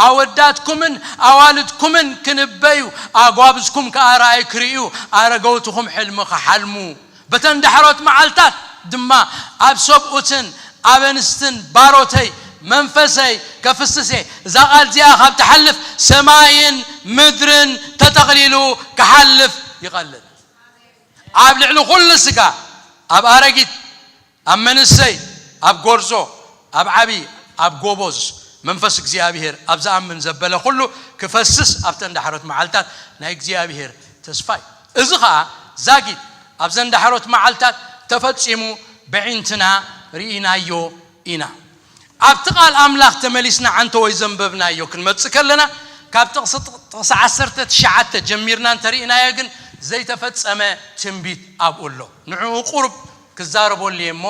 ኣወዳትኩምን ኣዋልድኩምን ክንበዩ፣ ኣጓብዝኩም ከኣ ራእይ ክርእዩ፣ ኣረገውትኹም ሕልሚ ክሓልሙ፣ በተን ዳሕሮት መዓልታት ድማ ኣብ ሰብኡትን ኣብ ኣንስትን ባሮተይ መንፈሰይ ከፍስሴ፣ እዛ ቃል እዚኣ ካብ ትሓልፍ ሰማይን ምድርን ተጠቕሊሉ ክሓልፍ ይቐልል። ኣብ ልዕሊ ኩሉ ስጋ፣ ኣብ ኣረጊት፣ ኣብ መንሰይ፣ ኣብ ጎርዞ፣ ኣብ ዓቢ፣ ኣብ ጎቦዝ መንፈስ እግዚኣብሔር ኣብ ዝኣምን ዘበለ ኩሉ ክፈስስ ኣብተን ዳሕሮት መዓልታት ናይ እግዚኣብሔር ተስፋ እዩ። እዚ ኸኣ ዛጊት ኣብዘን ዳሕሮት መዓልታት ተፈጺሙ ብዒንትና ርኢናዮ ኢና። ኣብቲ ቃል ኣምላኽ ተመሊስና ዓንተወይ ዘንበብናዮ ክንመጽእ ከለና፣ ካብ ጥቕሲ፣ ጥቕሲ ዓሰርተ ትሽዓተ ጀሚርና እንተርኢናዮ ግን ዘይተፈጸመ ትንቢት ኣብኡ ኣሎ። ንዕኡ ቁሩብ ክዛረበሉ እየ እሞ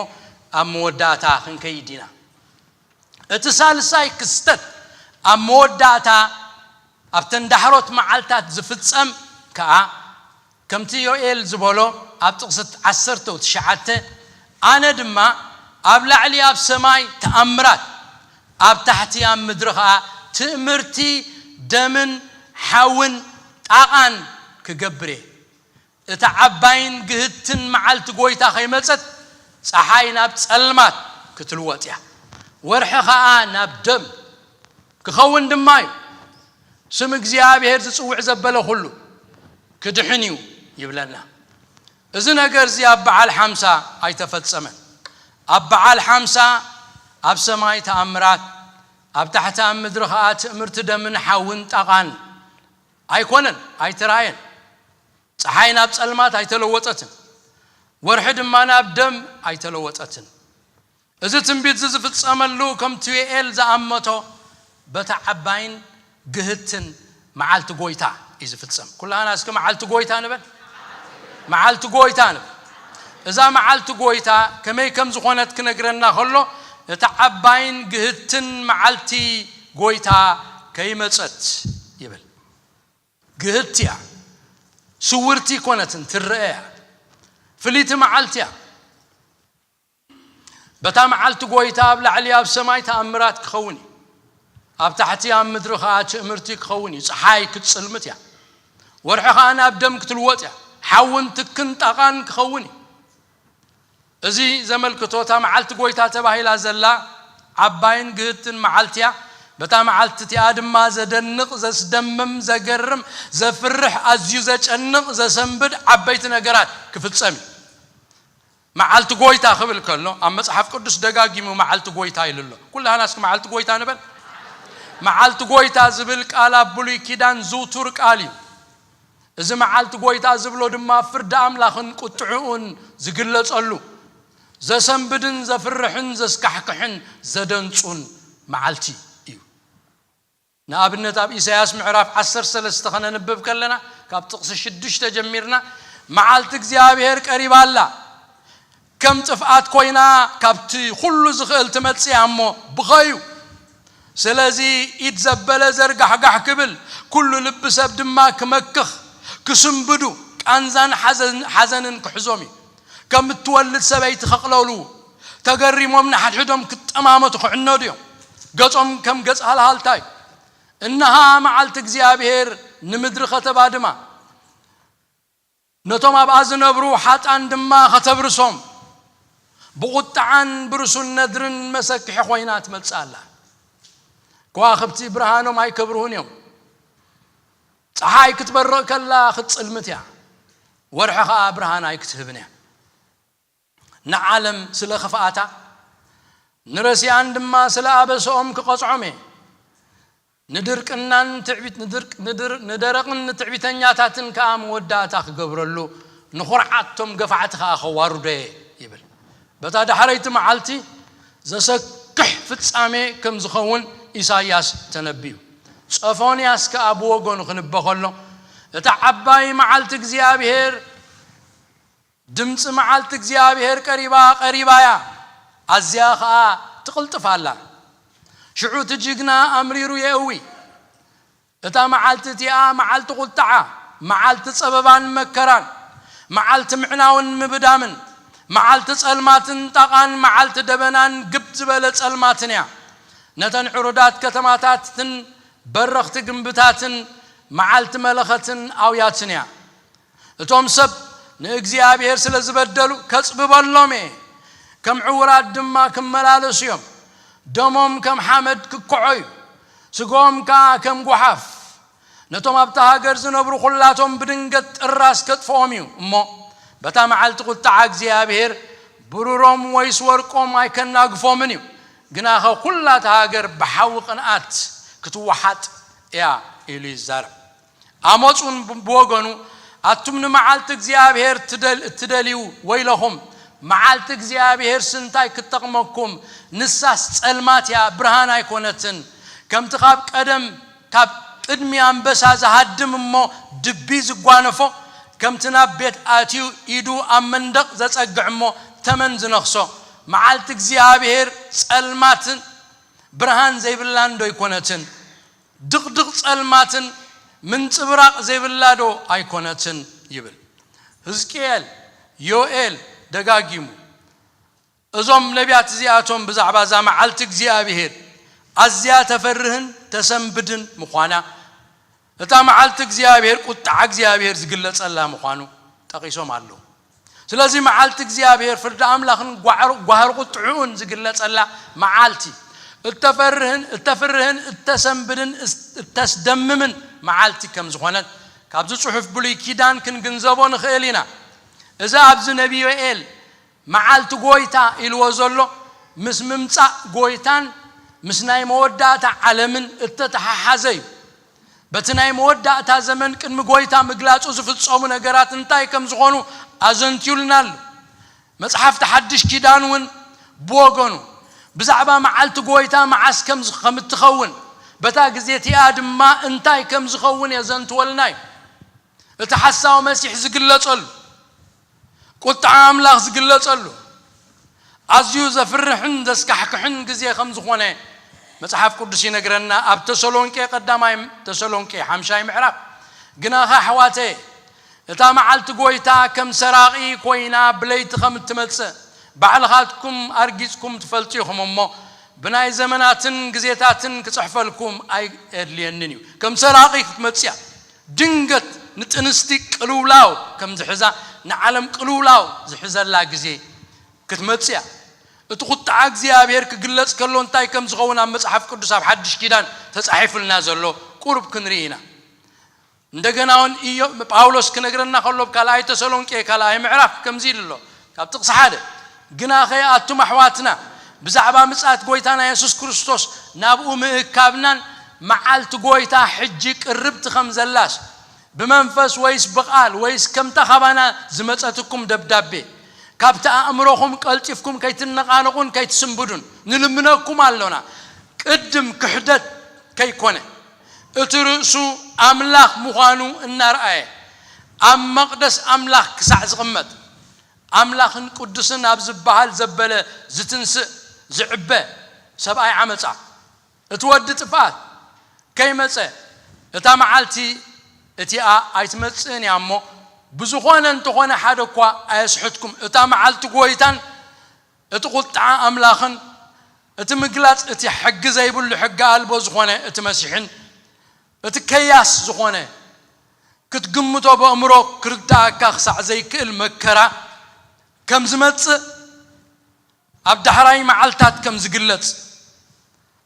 ኣብ መወዳእታ ክንከይድ ኢና። እቲ ሳልሳይ ክስተት ኣብ መወዳእታ ኣብተን ዳሕሮት መዓልታት ዝፍጸም ከኣ ከምቲ ዮኤል ዝበሎ ኣብ ጥቕሲ ዓሰርተ ትሽዓተ፣ ኣነ ድማ ኣብ ላዕሊ ኣብ ሰማይ ተኣምራት፣ ኣብ ታሕቲ ኣብ ምድሪ ኸኣ ትእምርቲ ደምን ሓውን ጣቓን ክገብር እየ። እታ ዓባይን ግህትን መዓልቲ ጐይታ ኸይመጸት፣ ጸሓይ ናብ ጸልማት ክትልወጥ እያ፣ ወርሒ ኸኣ ናብ ደም ክኸውን ድማ እዩ። ስም እግዚኣብሔር ዝጽውዕ ዘበለ ኹሉ ክድሕን እዩ ይብለና። እዚ ነገር እዚ ኣብ በዓል ሓምሳ ኣይተፈጸመን። ኣብ በዓል ሓምሳ ኣብ ሰማይ ተኣምራት፣ ኣብ ታሕቲ ኣብ ምድሪ ኸኣ ትእምርቲ ደምን ሓውን ጣቓን ኣይኮነን፣ ኣይተራእየን። ጸሓይ ናብ ጸልማት ኣይተለወጠትን፣ ወርሒ ድማ ናብ ደም ኣይተለወጠትን። እዚ ትንቢት እዚ ዝፍጸመሉ ከምቲ ዮኤል ዝኣመቶ በታ ዓባይን ግህትን መዓልቲ ጐይታ እዩ ዝፍጸም። ኩላህና እስኪ መዓልቲ ጐይታ ንበል። መዓልቲ ጐይታ ንበል። እዛ መዓልቲ ጐይታ ከመይ ከም ዝኾነት ክነግረና ከሎ፣ እታ ዓባይን ግህትን መዓልቲ ጐይታ ከይመጸት ይብል። ግህቲ እያ። ስውርቲ ኣይኮነትን፣ ትረአ እያ። ፍልይቲ መዓልቲ እያ። በታ መዓልቲ ጐይታ ኣብ ላዕሊ ኣብ ሰማይ ተኣምራት ክኸውን እዩ። ኣብ ታሕቲ ኣብ ምድሪ ኸኣ ትእምርቲ ክኸውን እዩ። ጸሓይ ክትጽልምት እያ። ወርሒ ኸኣ ናብ ደም ክትልወጥ እያ። ሓውን ትክን ጣቓን ክኸውን እዩ። እዚ ዘመልክቶ እታ መዓልቲ ጐይታ ተባሂላ ዘላ ዓባይን ግህትን መዓልቲ እያ። በታ መዓልቲ እቲኣ ድማ ዘደንቕ፣ ዘስደምም፣ ዘገርም፣ ዘፍርሕ፣ ኣዝዩ ዘጨንቕ፣ ዘሰንብድ ዓበይቲ ነገራት ክፍጸም እዩ። መዓልቲ ጐይታ ክብል ከሎ ኣብ መጽሓፍ ቅዱስ ደጋጊሙ መዓልቲ ጐይታ ኢሉ ኣሎ። ኩላህና እስኪ መዓልቲ ጐይታ ንበል። መዓልቲ ጐይታ ዝብል ቃል ኣብ ብሉይ ኪዳን ዝውቱር ቃል እዩ። እዚ መዓልቲ ጐይታ ዝብሎ ድማ ፍርዲ ኣምላኽን ቁጥዕኡን ዝግለጸሉ፣ ዘሰንብድን ዘፍርሕን ዘስካሕክሕን ዘደንጹን መዓልቲ እዩ። ንኣብነት ኣብ ኢሳያስ ምዕራፍ ዓሰርተ ሰለስተ ከነንብብ ከለና ካብ ጥቕሲ ሽዱሽተ ጀሚርና፣ መዓልቲ እግዚኣብሔር ቀሪባ ኣላ፣ ከም ጥፍኣት ኮይና ካብቲ ኩሉ ዝኽእል ትመጽእ እያ እሞ ብኸዩ። ስለዚ ኢድ ዘበለ ዘርጋሕጋሕ ክብል፣ ኩሉ ልቢ ሰብ ድማ ክመክኽ፣ ክስንብዱ፣ ቃንዛን ሓዘን-፣ ሓዘንን ክሕዞም እዩ። ከም እትወልድ ሰበይቲ ከቕለሉ፣ ተገሪሞም ንሓድሕዶም ክጠማመቱ ክዕነዱ እዮም። ገጾም ከም ገጽ ሃልሃልታ እዩ። እንሃ መዓልቲ እግዚኣብሔር ንምድሪ ከተባድማ፣ ነቶም ኣብኣ ዝነብሩ ሓጣን ድማ ከተብርሶም፣ ብቑጥዓን ብርሱን ነድርን መሰክሒ ኮይና ትመጽእ ኣላ። ከዋኽብቲ ብርሃኖም ኣይከብርሁን እዮም። ጸሓይ ክትበርቕ ከላ ክትጽልምት እያ፣ ወርሒ ኸኣ ብርሃን ኣይክትህብን እያ። ንዓለም ስለ ክፍኣታ፣ ንረሲኣን ድማ ስለ ኣበሰኦም ክቐጽዖም እየ። ንድርቅናን ትዕቢት-፣ ንድርቅ-፣ ንድር-፣ ንደረቕን ንትዕቢተኛታትን ከኣ መወዳእታ ክገብረሉ፣ ንኹርዓቶም ገፋዕቲ ከኣ ከዋርዶ እየ ይብል። በታ ዳሕረይቲ መዓልቲ ዘሰክሕ ፍጻሜ ከም ዝኸውን ኢሳይያስ ተነብዩ። ጾፎንያስ ከኣ ብወገኑ ክንበ ከሎ፣ እታ ዓባይ መዓልቲ እግዚኣብሔር፣ ድምጺ መዓልቲ እግዚኣብሔር ቀሪባ፣ ቀሪባ እያ፣ ኣዝያ ኸኣ ትቕልጥፍ ኣላ። ሽዑ እቲ ጅግና ኣምሪሩ የእዊ። እታ መዓልቲ እቲኣ መዓልቲ ቁጥዓ፣ መዓልቲ ጸበባን መከራን፣ መዓልቲ ምዕናውን ምብዳምን፣ መዓልቲ ጸልማትን ጣቓን፣ መዓልቲ ደበናን ግብ ዝበለ ጸልማትን እያ። ነተን ዕሩዳት ከተማታትን በረኽቲ ግንብታትን መዓልቲ መለኸትን ኣውያትን እያ። እቶም ሰብ ንእግዚኣብሔር ስለ ዝበደሉ ከጽብበሎም እየ። ከም ዕውራት ድማ ክመላለሱ እዮም። ደሞም ከም ሓመድ ክክዖ እዩ፣ ስጋኦም ከኣ ከም ጓሓፍ። ነቶም ኣብታ ሃገር ዝነብሩ ኩላቶም ብድንገት ጥራስ ከጥፍኦም እዩ እሞ፣ በታ መዓልቲ ቁጥዓ እግዚኣብሔር ብሩሮም ወይስ ወርቆም ኣይከናግፎምን እዩ። ግናኸ ኩላታ ሃገር ብሓዊ ቅንኣት ክትወሓጥ እያ ኢሉ ይዛረብ። ኣሞጽ እውን ብወገኑ፣ ኣቱም ንመዓልቲ እግዚኣብሔር ትደል-፣ እትደልዩ ወይለኹም፣ መዓልቲ እግዚኣብሔር ስንታይ ክትጠቕመኩም? ንሳስ ጸልማት እያ፣ ብርሃን ኣይኮነትን። ከምቲ ካብ ቀደም ካብ ቅድሚ ኣንበሳ ዝሃድም እሞ ድቢ ዝጓነፎ፣ ከምቲ ናብ ቤት ኣትዩ ኢዱ ኣብ መንደቕ ዘጸግዕ እሞ ተመን ዝነኽሶ፣ መዓልቲ እግዚኣብሔር ጸልማትን ብርሃን ዘይብላን ዶ ኣይኮነትን? ድቕድቕ ጸልማትን ምንጽብራቕ ዘይብላ ዶ ኣይኮነትን? ይብል። ህዝቅኤል፣ ዮኤል ደጋጊሙ። እዞም ነቢያት እዚኣቶም ብዛዕባ እዛ መዓልቲ እግዚኣብሔር ኣዝያ ተፈርህን ተሰንብድን ምዃና፣ እታ መዓልቲ እግዚኣብሔር ቁጥዓ እግዚኣብሔር ዝግለጸላ ምዃኑ ጠቒሶም ኣለዉ። ስለዚ መዓልቲ እግዚኣብሔር ፍርዲ ኣምላኽን ጓዕር-፣ ጓህሪ ቁጥዕኡን ዝግለጸላ መዓልቲ፣ እተፈርህን፣ እተፍርህን፣ እተሰንብድን፣ እስ-፣ እተስደምምን መዓልቲ ከም ዝኾነት ካብዚ ጽሑፍ ብሉይ ኪዳን ክንግንዘቦ ንኽእል ኢና። እዚ ኣብዚ ነቢ ዮኤል መዓልቲ ጎይታ ኢልዎ ዘሎ፣ ምስ ምምጻእ ጎይታን ምስ ናይ መወዳእታ ዓለምን እተተሓሓዘ እዩ። በቲ ናይ መወዳእታ ዘመን ቅድሚ ጎይታ ምግላጹ ዝፍጸሙ ነገራት እንታይ ከም ዝኾኑ ኣዘንትዩልና ኣሎ። መጽሓፍቲ ሓድሽ ኪዳን እውን ብወገኑ ብዛዕባ መዓልቲ ጎይታ መዓስ ከም ዝ-፣ ከም እትኸውን፣ በታ ግዜ እቲኣ ድማ እንታይ ከም ዝኸውን የዘንትወልና እዩ። እቲ ሓሳዊ መሲሕ ዝግለጸሉ፣ ቁጥዓ ኣምላኽ ዝግለጸሉ፣ ኣዝዩ ዘፍርሕን ዘስካሕክሕን ግዜ ከም ዝኾነ መጽሓፍ ቅዱስ ይነግረና። ኣብ ተሰሎንቄ፣ ቀዳማይ ተሰሎንቄ ሓምሻይ ምዕራፍ፣ ግናኸ ኣሕዋተየ፣ እታ መዓልቲ ጎይታ ከም ሰራቒ ኮይና ብለይቲ ከም እትመጽእ ባዕልኻትኩም ኣርጊጽኩም ትፈልጡ ኢኹም እሞ፣ ብናይ ዘመናትን ግዜታትን ክጽሕፈልኩም ኣይየድልየንን እዩ። ከም ሰራቒ ክትመጽእ እያ። ድንገት ንጥንስቲ ቅልውላው ከም ዝሕዛ፣ ንዓለም ቅልውላው ዝሕዘላ ግዜ ክትመጽእ እያ። እቲ ቁጥዓ እግዚኣብሔር ክግለጽ ከሎ እንታይ ከም ዝኸውን ኣብ መጽሓፍ ቅዱስ ኣብ ሓድሽ ኪዳን ተጻሒፉልና ዘሎ ቁሩብ ክንርኢ ኢና። እንደገና እውን ኢዮ-፣ ጳውሎስ ክነግረና ከሎ ኣብ ካልኣይ ተሰሎንቄ ካልኣይ ምዕራፍ ከምዚ ኢሉ ኣሎ። ካብ ጥቕሲ ሓደ፣ "ግናኸ ኣቱም ኣሕዋትና፣ ብዛዕባ ምጽኣት ጎይታና የሱስ ክርስቶስ ናብኡ ምእካብናን መዓልቲ ጎይታ ሕጂ ቅርብቲ ከም ዘላስ፣ ብመንፈስ ወይስ ብቓል ወይስ ከምታ ካባና ዝመጸትኩም ደብዳቤ፣ ካብቲ ኣእምሮኹም ቀልጢፍኩም ከይትነቓነቑን ከይትስንብዱን ንልምነኩም ኣሎና። ቅድም ክሕደት ከይኮነ፣ እቲ ርእሱ ኣምላኽ ምዃኑ እናረኣየ፣ ኣብ መቕደስ ኣምላኽ ክሳዕ ዝቕመጥ፣ ኣምላኽን ቅዱስን ኣብ ዝበሃል ዘበለ ዝትንስእ ዝዕበ ሰብኣይ ዓመጻ፣ እቲ ወዲ ጥፍኣት ከይመጸ፣ እታ መዓልቲ እቲኣ ኣይትመጽእን እያ እሞ፣ ብዝኾነ እንተኾነ ሓደ እኳ ኣየስሕትኩም። እታ መዓልቲ ጎይታን እቲ ቁጥዓ ኣምላኽን፣ እቲ ምግላጽ እቲ ሕጊ ዘይብሉ ሕጊ ኣልቦ ዝኾነ እቲ መሲሕን፣ እቲ ከያስ ዝኾነ ክትግምቶ ብእምሮ ክርዳኣካ ክሳዕ ዘይክእል መከራ ከም ዝመጽእ፣ ኣብ ዳሕራይ መዓልታት ከም ዝግለጽ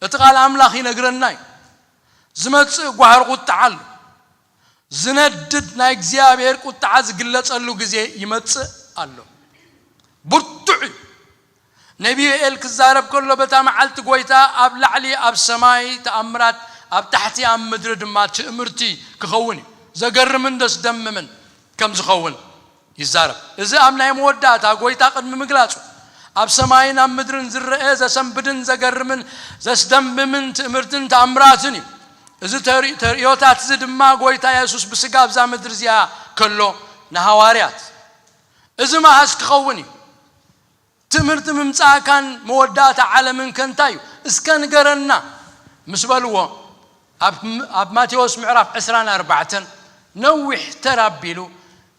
እቲ ቃል ኣምላኽ ይነግረና እዩ። ዝመጽእ ጓህሪ ቁጥዓ ኣሎ። ዝነድድ ናይ እግዚኣብሔር ቁጥዓ ዝግለጸሉ ግዜ ይመጽእ ኣሎ። ብርቱዕ እዩ። ነቢ ዮኤል ክዛረብ ከሎ፣ በታ መዓልቲ ጎይታ ኣብ ላዕሊ ኣብ ሰማይ ተኣምራት፣ ኣብ ታሕቲ ኣብ ምድሪ ድማ ትእምርቲ ክኸውን እዩ። ዘገርምን ዘስደምምን ከም ዝኸውን ይዛረብ። እዚ ኣብ ናይ መወዳእታ ጎይታ ቅድሚ ምግላጹ፣ ኣብ ሰማይን ኣብ ምድርን ዝረአ ዘሰንብድን ዘገርምን ዘስደምምን ትእምርትን ተኣምራትን እዩ። እዚ ተሪ-፣ ተርእዮታት እዚ ድማ ጎይታ የሱስ ብስጋ ኣብዛ ምድሪ እዚኣ ከሎ ንሃዋርያት፣ "እዚ መዓስ ክኸውን እዩ? ትእምርቲ ምምጻእካን መወዳእታ ዓለምን ከ እንታይ እዩ? እስከ ንገረና" ምስ በልዎ፣ ኣብ፣ ኣብ ማቴዎስ ምዕራፍ ዕስራን ኣርባዕተን ነዊሕ ተር ኣቢሉ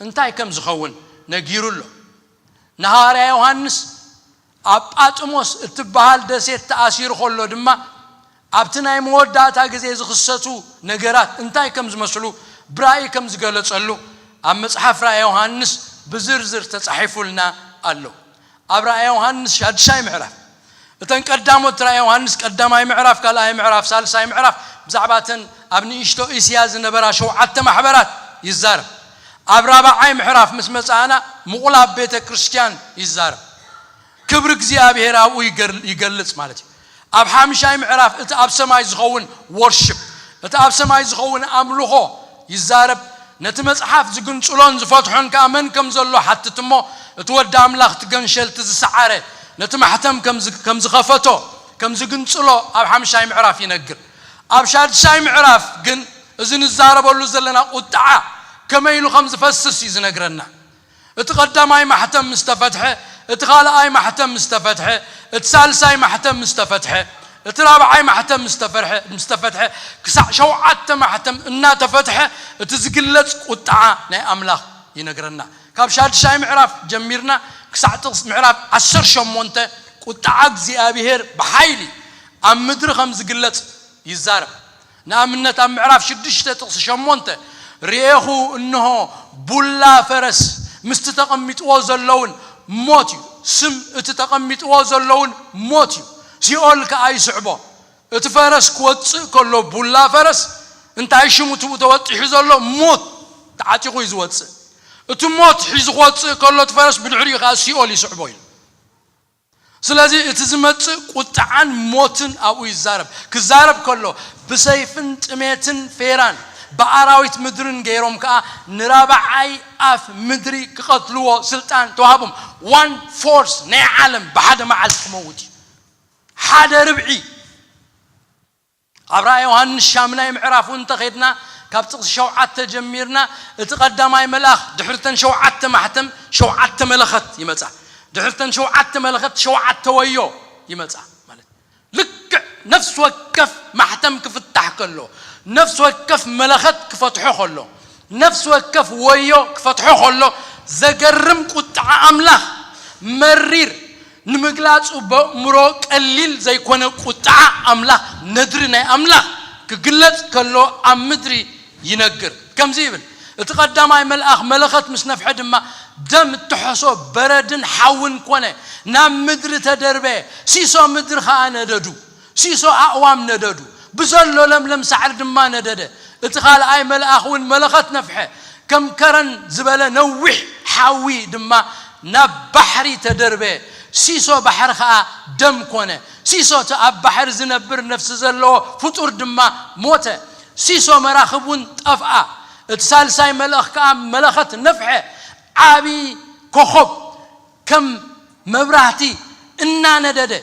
እንታይ ከም ዝኸውን ነጊሩ ኣሎ። ንሃዋርያ ዮሃንስ ኣብ ጳጥሞስ እትበሃል ደሴት ተኣሲሩ ከሎ ድማ ኣብቲ ናይ መወዳእታ ግዜ ዝኽሰቱ ነገራት እንታይ ከም ዝመስሉ ብራእይ ከም ዝገለጸሉ ኣብ መጽሓፍ ራእይ ዮሃንስ ብዝርዝር ተጻሒፉልና ኣሎ። ኣብ ራእይ ዮሃንስ ሻድሻይ ምዕራፍ እተን ቀዳሞት ራእይ ዮሃንስ ቀዳማይ ምዕራፍ፣ ካልኣይ ምዕራፍ፣ ሳልሳይ ምዕራፍ ብዛዕባ እተን ኣብ ንእሽቶ እስያ ዝነበራ ሸውዓተ ማሕበራት ይዛረብ። ኣብ ራብዓይ ምዕራፍ ምስ መጻእና ምቑላብ ቤተ ክርስቲያን ይዛረብ። ክብሪ እግዚኣብሔር ኣብኡ ይገር- ይገልጽ ማለት እዩ። ኣብ ሓምሻይ ምዕራፍ እቲ ኣብ ሰማይ ዝኸውን ወርሽፕ፣ እቲ ኣብ ሰማይ ዝኸውን ኣምልኾ ይዛረብ። ነቲ መጽሓፍ ዝግንጽሎን ዝፈትሖን ከኣ መን ከም ዘሎ ሓትት እሞ፣ እቲ ወዲ ኣምላኽ እቲ ገንሸልቲ ዝሰዓረ ነቲ ማሕተም ከም ዝ- ከም ዝኸፈቶ ከም ዝግንጽሎ ኣብ ሓምሻይ ምዕራፍ ይነግር። ኣብ ሻድሻይ ምዕራፍ ግን እዚ ንዛረበሉ ዘለና ቁጥዓ ከመይ ኢሉ ከም ዝፈስስ እዩ ዝነግረና። እቲ ቀዳማይ ማሕተም ምስ ተፈትሐ፣ እቲ ካልኣይ ማሕተም ምስ ተፈትሐ፣ እቲ ሳልሳይ ማሕተም ምስ ተፈትሐ፣ እቲ ራብዓይ ማሕተም ምስ ተፈርሐ ምስ ተፈትሐ፣ ክሳዕ ሸውዓተ ማሕተም እናተፈትሐ እቲ ዝግለጽ ቁጥዓ ናይ ኣምላኽ ይነግረና። ካብ ሻድሻይ ምዕራፍ ጀሚርና ክሳዕ ጥቕስ ምዕራፍ ዓሰርተ ሸሞንተ ቁጥዓ እግዚኣብሔር ብሓይሊ ኣብ ምድሪ ከም ዝግለጽ ይዛረብ። ንኣብነት ኣብ ምዕራፍ ሽዱሽተ ጥቕሲ ሸሞንተ፣ ርኤኹ እንሆ ቡላ ፈረስ ምስቲ ተቐሚጥዎ ዘለውን ሞት እዩ። ስም እቲ ተቐሚጥዎ ዘለውን ሞት እዩ። ሲኦል ከኣ ይስዕቦ። እቲ ፈረስ ክወጽእ ከሎ ቡላ ፈረስ እንታይ ሽሙ ትብኡ ተወጢሑ ዘሎ ሞት ተዓጢቑ እዩ ዝወጽእ። እቲ ሞት ሒዙ ክወጽእ ከሎ እቲ ፈረስ ብድሕሪኡ ከኣ ሲኦል ይስዕቦ ኢሉ። ስለዚ እቲ ዝመጽእ ቁጥዓን ሞትን ኣብኡ ይዛረብ። ክዛረብ ከሎ ብሰይፍን ጥሜትን ፌራን ብኣራዊት ምድርን ገይሮም ከኣ ንራብዓይ ኣፍ ምድሪ ክቐትልዎ ስልጣን ተዋህቦም። ዋን ፎርስ ናይ ዓለም ብሓደ መዓልቲ ክመውት እዩ። ሓደ ርብዒ ኣብ ራእይ ዮሃንስ ሻምናይ ምዕራፍ እውን እንተኸድና ካብ ጥቕሲ ሸውዓተ ጀሚርና እቲ ቀዳማይ መልኣኽ ድሕርተን ሸውዓተ ማሕተም ሸውዓተ መለኸት ይመጻ። ድሕርተን ሸውዓተ መለኸት ሸውዓተ ወዮ ይመጻ ማለት ልክዕ ነፍሲ ወከፍ ማሕተም ክፍታሕ ከሎ ነፍሲ ወከፍ መለኸት ክፈትሖ ከሎ ነፍሲ ወከፍ ወዮ ክፈትሖ ከሎ ዘገርም ቁጥዓ ኣምላኽ መሪር ንምግላጹ በእምሮ ቀሊል ዘይኮነ ቁጥዓ ኣምላኽ ነድሪ ናይ ኣምላኽ ክግለጽ ከሎ ኣብ ምድሪ ይነግር። ከምዚ ይብል፣ እቲ ቀዳማይ መልኣኽ መለኸት ምስ ነፍሐ ድማ ደም እትሐሶ በረድን ሓውን ኮነ፣ ናብ ምድሪ ተደርበየ፣ ሲሶ ምድሪ ኸኣ ነደዱ። ሲሶ ኣእዋም ነደዱ፣ ብዘሎ ለምለም ሳዕሪ ድማ ነደደ። እቲ ኻልኣይ መልኣኽ እውን መለኸት ነፍሐ፣ ከም ከረን ዝበለ ነዊሕ ሓዊ ድማ ናብ ባሕሪ ተደርበ። ሲሶ ባሕሪ ኸኣ ደም ኮነ። ሲሶ እቲ ኣብ ባሕሪ ዝነብር ነፍሲ ዘለዎ ፍጡር ድማ ሞተ። ሲሶ መራኽብ እውን ጠፍኣ። እቲ ሳልሳይ መልኣኽ ከኣ መለኸት ነፍሐ። ዓቢ ኮኾብ ከም መብራህቲ እናነደደ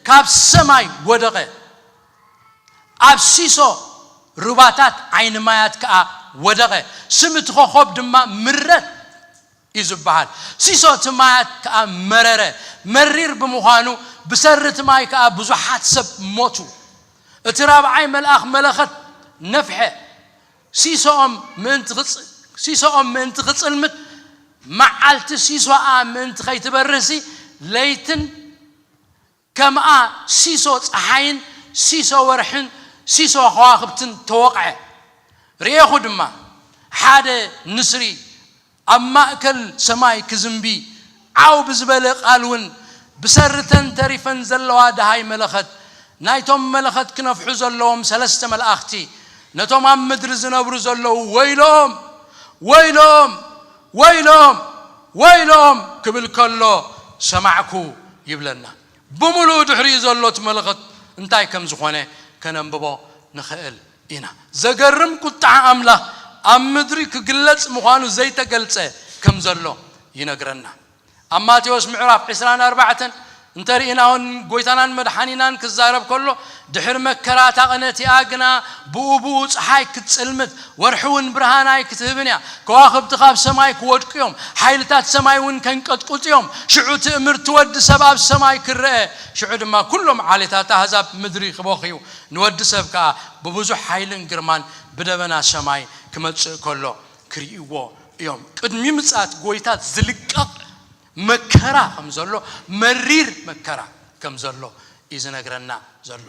ካብ ሰማይ ወደቐ። ኣብ ሲሶ ሩባታት ዓይኒ ማያት ከኣ ወደቐ። ስም እቲ ኮኾብ ድማ ምረት እዩ ዝበሃል። ሲሶ እቲ ማያት ከኣ መረረ። መሪር ብምዃኑ ብሰሪ እቲ ማይ ከኣ ብዙሓት ሰብ ሞቱ። እቲ ራብዓይ መልኣኽ መለኸት ነፍሐ። ሲሶኦም ምእንቲ ክጽ- ሲሶኦም ምእንቲ ክጽልምት መዓልቲ ሲሶኣ ምእንቲ ከይትበርህሲ ለይትን ከምኣ ሲሶ ጸሓይን ሲሶ ወርሕን ሲሶ ከዋኽብትን ተወቕዐ። ርኤኹ ድማ ሓደ ንስሪ ኣብ ማእከል ሰማይ ክዝንቢ ዓው ብዝበለ ቃል እውን ብሰሪ እተን ተሪፈን ዘለዋ ደሃይ መለኸት ናይቶም መለኸት ክነፍሑ ዘለዎም ሰለስተ መላእኽቲ ነቶም ኣብ ምድሪ ዝነብሩ ዘለዉ ወይሎም ወይሎም ወይሎም ወይሎም ክብል ከሎ ሰማዕኩ ይብለና። ብምሉኡ ድሕሪኡ ዘሎ እቲ መለኸት እንታይ ከም ዝኾነ ከነንብቦ ንኽእል ኢና። ዘገርም ቁጥዓ ኣምላኽ ኣብ ምድሪ ክግለጽ ምዃኑ ዘይተገልጸ ከም ዘሎ ይነግረና። ኣብ ማቴዎስ ምዕራፍ ዕስራን ኣርባዕተን እንተርኢና እውን ጎይታናን መድሓኒናን ክዛረብ ከሎ ድሕሪ መከራ እታ ቅነቲኣ ግና ብኡ ብኡ ፀሓይ ክትጽልምት ወርሒ እውን ብርሃን ኣይክትህብን እያ። ከዋኽብቲ ካብ ሰማይ ክወድቁ እዮም፣ ሓይልታት ሰማይ እውን ከንቀጥቁጡ እዮም። ሽዑ ትእምርቲ ወዲ ሰብ ኣብ ሰማይ ክረአ፣ ሽዑ ድማ ኩሎም ዓሌታት ኣህዛብ ምድሪ ክበኽዩ፣ ንወዲ ሰብ ከኣ ብብዙሕ ሓይልን ግርማን ብደበና ሰማይ ክመጽእ ከሎ ክርእይዎ እዮም። ቅድሚ ምጽኣት ጎይታ ዝልቀቕ መከራ ከም ዘሎ፣ መሪር መከራ ከም ዘሎ እዩ ዝነግረና ዘሎ።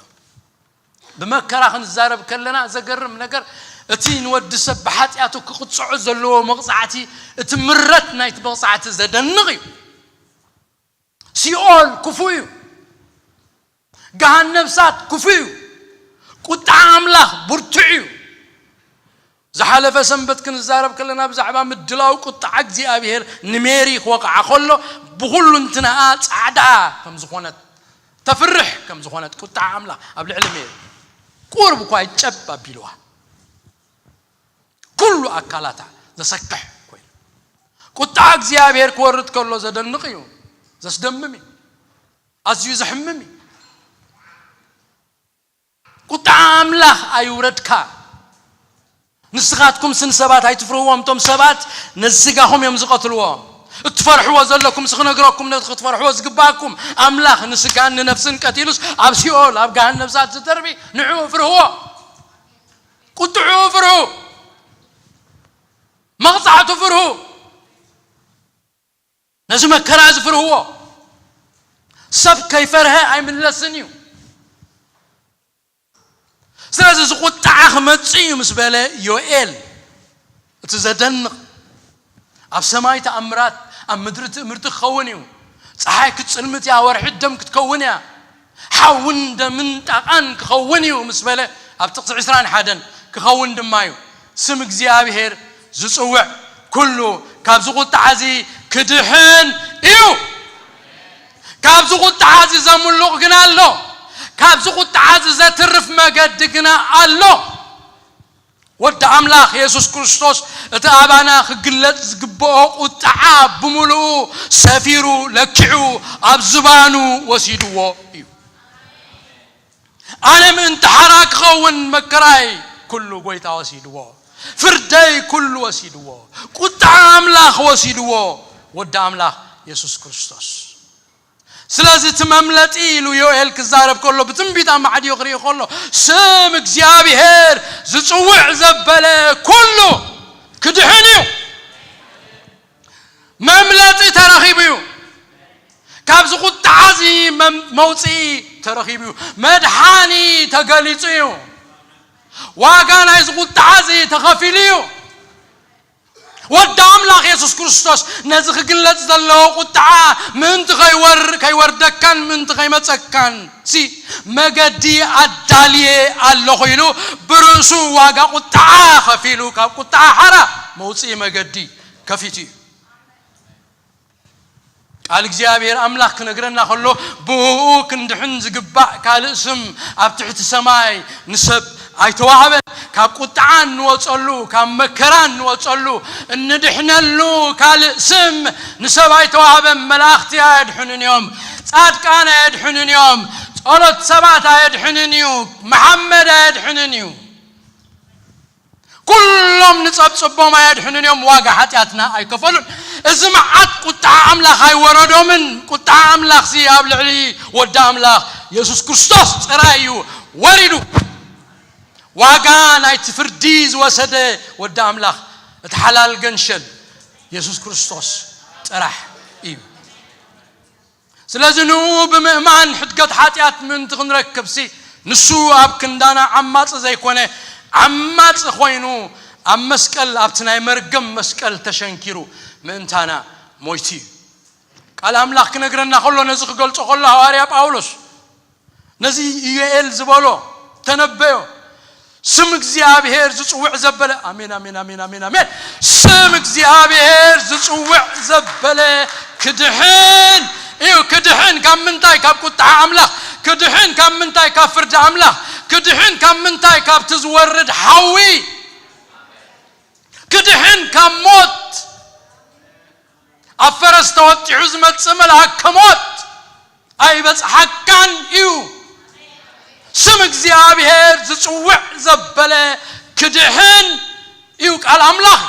ብመከራ ክንዛረብ ከለና ዘገርም ነገር፣ እቲ ንወዲ ሰብ ብሓጢኣቱ ክቕጽዖ ዘለዎ መቕጻዕቲ፣ እቲ ምረት ናይቲ መቕጻዕቲ ዘደንቕ እዩ። ሲኦል ክፉእ እዩ። ገሃነብ እሳት ክፉእ እዩ። ቁጣ ኣምላኽ ብርቱዕ እዩ። ዝሓለፈ ሰንበት ክንዛረብ ከለና ብዛዕባ ምድላው ቁጣ እግዚኣብሔር ንሜሪ ክወቕዓ ከሎ፣ ብኹሉ እንትንኣ ጻዕዳ ከም ዝኾነት፣ ተፍርሕ ከም ዝኾነት ቁጣ ኣምላኽ ኣብ ልዕሊ ሜሪ ቁርብ እኳ ይጨብ ኣቢልዋ። ኩሉ ኣካላታ ዘሰክሕ ኮይኑ፣ ቁጣ እግዚኣብሔር ክወርድ ከሎ ዘደንቕ እዩ፣ ዘስደምም እዩ፣ ኣዝዩ ዘሕምም እዩ። ቁጣ ኣምላኽ ኣይውረድካ። ንስኻትኩም ስን ሰባት ኣይትፍርህዎም። እቶም ሰባት ነዚ ስጋኹም እዮም ዝቐትልዎ። እትፈርሕዎ ዘለኩም፣ ስኽነግረኩም፣ ነቲ ክትፈርሕዎ ዝግባኣኩም፣ ኣምላኽ ንስጋን ንነፍስን ቀቲሉስ ኣብ ሲኦል፣ ኣብ ገሃነብ እሳት ዝደርቢ፣ ንዕኡ ፍርህዎ። ቁጥዕኡ ፍርሁ። መቕጻዕቱ ፍርሁ። ነዚ መከራ ዝፍርህዎ። ሰብ ከይፈርሀ ኣይምለስን እዩ። ስለዚ ዝቁጣዓ ክመጽእ እዩ ምስ በለ ዮኤል፣ እቲ ዘደንቕ፣ ኣብ ሰማይ ተኣምራት፣ ኣብ ምድሪ ትእምርቲ ክኸውን እዩ። ጸሓይ ክትጽልምት እያ፣ ወርሒ ደም ክትከውን እያ። ሓውን ደምን ጣቓን ክኸውን እዩ ምስ በለ፣ ኣብ ጥቕሲ ዕስራን ሓደን ክኸውን ድማ እዩ። ስም እግዚኣብሔር ዝጽውዕ ኩሉ ካብዚ ቁጣዓ እዚ ክድሕን እዩ። ካብዚ ቁጣዓ እዚ ዘምሉቕ ግና ኣሎ። ካብዚ ቁጣዓ እዚ ዘትርፍ መገዲ ግና ኣሎ። ወዲ ኣምላኽ የሱስ ክርስቶስ እቲ ኣባና ክግለጽ ዝግብኦ ቁጣዓ ብምሉኡ ሰፊሩ ለኪዑ ኣብ ዝባኑ ወሲድዎ እዩ። ኣነ ምእንቲ ሓራ ክኸውን መከራይ ኩሉ ጎይታ ወሲድዎ፣ ፍርደይ ኩሉ ወሲድዎ፣ ቁጣዓ ኣምላኽ ወሲድዎ፣ ወዲ ኣምላኽ የሱስ ክርስቶስ። ስለዚ እቲ መምለጢ ኢሉ ዮኤል ክዛረብ ከሎ፣ ብትንቢት ኣማዕድዮ ክርኢ ከሎ፣ ስም እግዚኣብሔር ዝጽውዕ ዘበለ ኩሉ ክድሕን እዩ። መምለጢ ተረኺቡ እዩ። ካብዚ ቁጣዓ እዚ መም-፣ መውፅኢ ተረኺቡ እዩ። መድሓኒ ተገሊጹ እዩ። ዋጋ ናይዚ ቁጣዓ እዚ ተኸፊሉ እዩ። ወዲ ኣምላኽ የሱስ ክርስቶስ ነዚ ክግለጽ ዘለዎ ቁጣዓ ምእንቲ ከይወር-፣ ከይወርደካን ምእንቲ ከይመጸካን ሲ መገዲ ኣዳልየ ኣለኹ ኢሉ ብርእሱ ዋጋ ቁጣዓ ከፊሉ ካብ ቁጣዓ ሓራ መውፅኢ መገዲ ከፊቱ እዩ። ቃል እግዚኣብሔር ኣምላኽ ክነግረና ከሎ፣ ብእኡ ክንድሕን ዝግባእ ካልእ ስም ኣብ ትሕቲ ሰማይ ንሰብ ኣይተዋህበን። ካብ ቁጥዓ እንወጸሉ፣ ካብ መከራ እንወጸሉ፣ እንድሕነሉ ካልእ ስም ንሰብ ኣይተዋህበን። መላእኽቲ ኣየድሕኑን እዮም። ጻድቃን ኣየድሕኑን እዮም። ጸሎት ሰባት ኣየድሕንን እዩ። መሓመድ ኣየድሕንን እዩ። ኩሎም ንጸብጽቦም ኣየድሕኑን እዮም፣ ዋጋ ሓጢኣትና ኣይከፈሉን። እዚ መዓት ቁጥዓ ኣምላኽ ኣይወረዶምን። ቁጥዓ ኣምላኽሲ ኣብ ልዕሊ ወዲ ኣምላኽ የሱስ ክርስቶስ ጥራይ እዩ ወሪዱ። ዋጋ ናይቲ ፍርዲ ዝወሰደ ወዲ ኣምላኽ፣ እቲ ሓላል ገንሸል የሱስ ክርስቶስ ጥራሕ እዩ። ስለዚ ንኡ ብምእማን ሕድገት ሓጢኣት ምእንቲ ክንረክብሲ፣ ንሱ ኣብ ክንዳና ዓማጺ ዘይኮነ፣ ዓማጺ ኮይኑ ኣብ መስቀል፣ ኣብቲ ናይ መርገም መስቀል ተሸንኪሩ ምእንታና ሞይቱ እዩ። ቃል ኣምላኽ ክነግረና ከሎ፣ ነዚ ክገልጾ ከሎ፣ ሃዋርያ ጳውሎስ ነዚ ኢዮኤል ዝበሎ ተነበዮ። ስም እግዚኣብሔር ዝጽውዕ ዘበለ፣ ኣሜን፣ ኣሜን፣ ኣሜን፣ ኣሜን፣ ኣሜን። ስም እግዚኣብሔር ዝጽውዕ ዘበለ ክድሕን እዩ። ክድሕን ካብ ምንታይ? ካብ ቁጥዓ ኣምላኽ። ክድሕን ካብ ምንታይ? ካብ ፍርዲ ኣምላኽ። ክድሕን ካብ ምንታይ? ካብቲ ዝወርድ ሓዊ። ክድሕን ካብ ሞት። ኣብ ፈረስ ተወጢሑ ዝመጽእ መልኣክ ከሞት ኣይበጽሓካን እዩ። ስም እግዚኣብሔር ዝጽውዕ ዘበለ ክድሕን እዩ ቃል ኣምላኽ።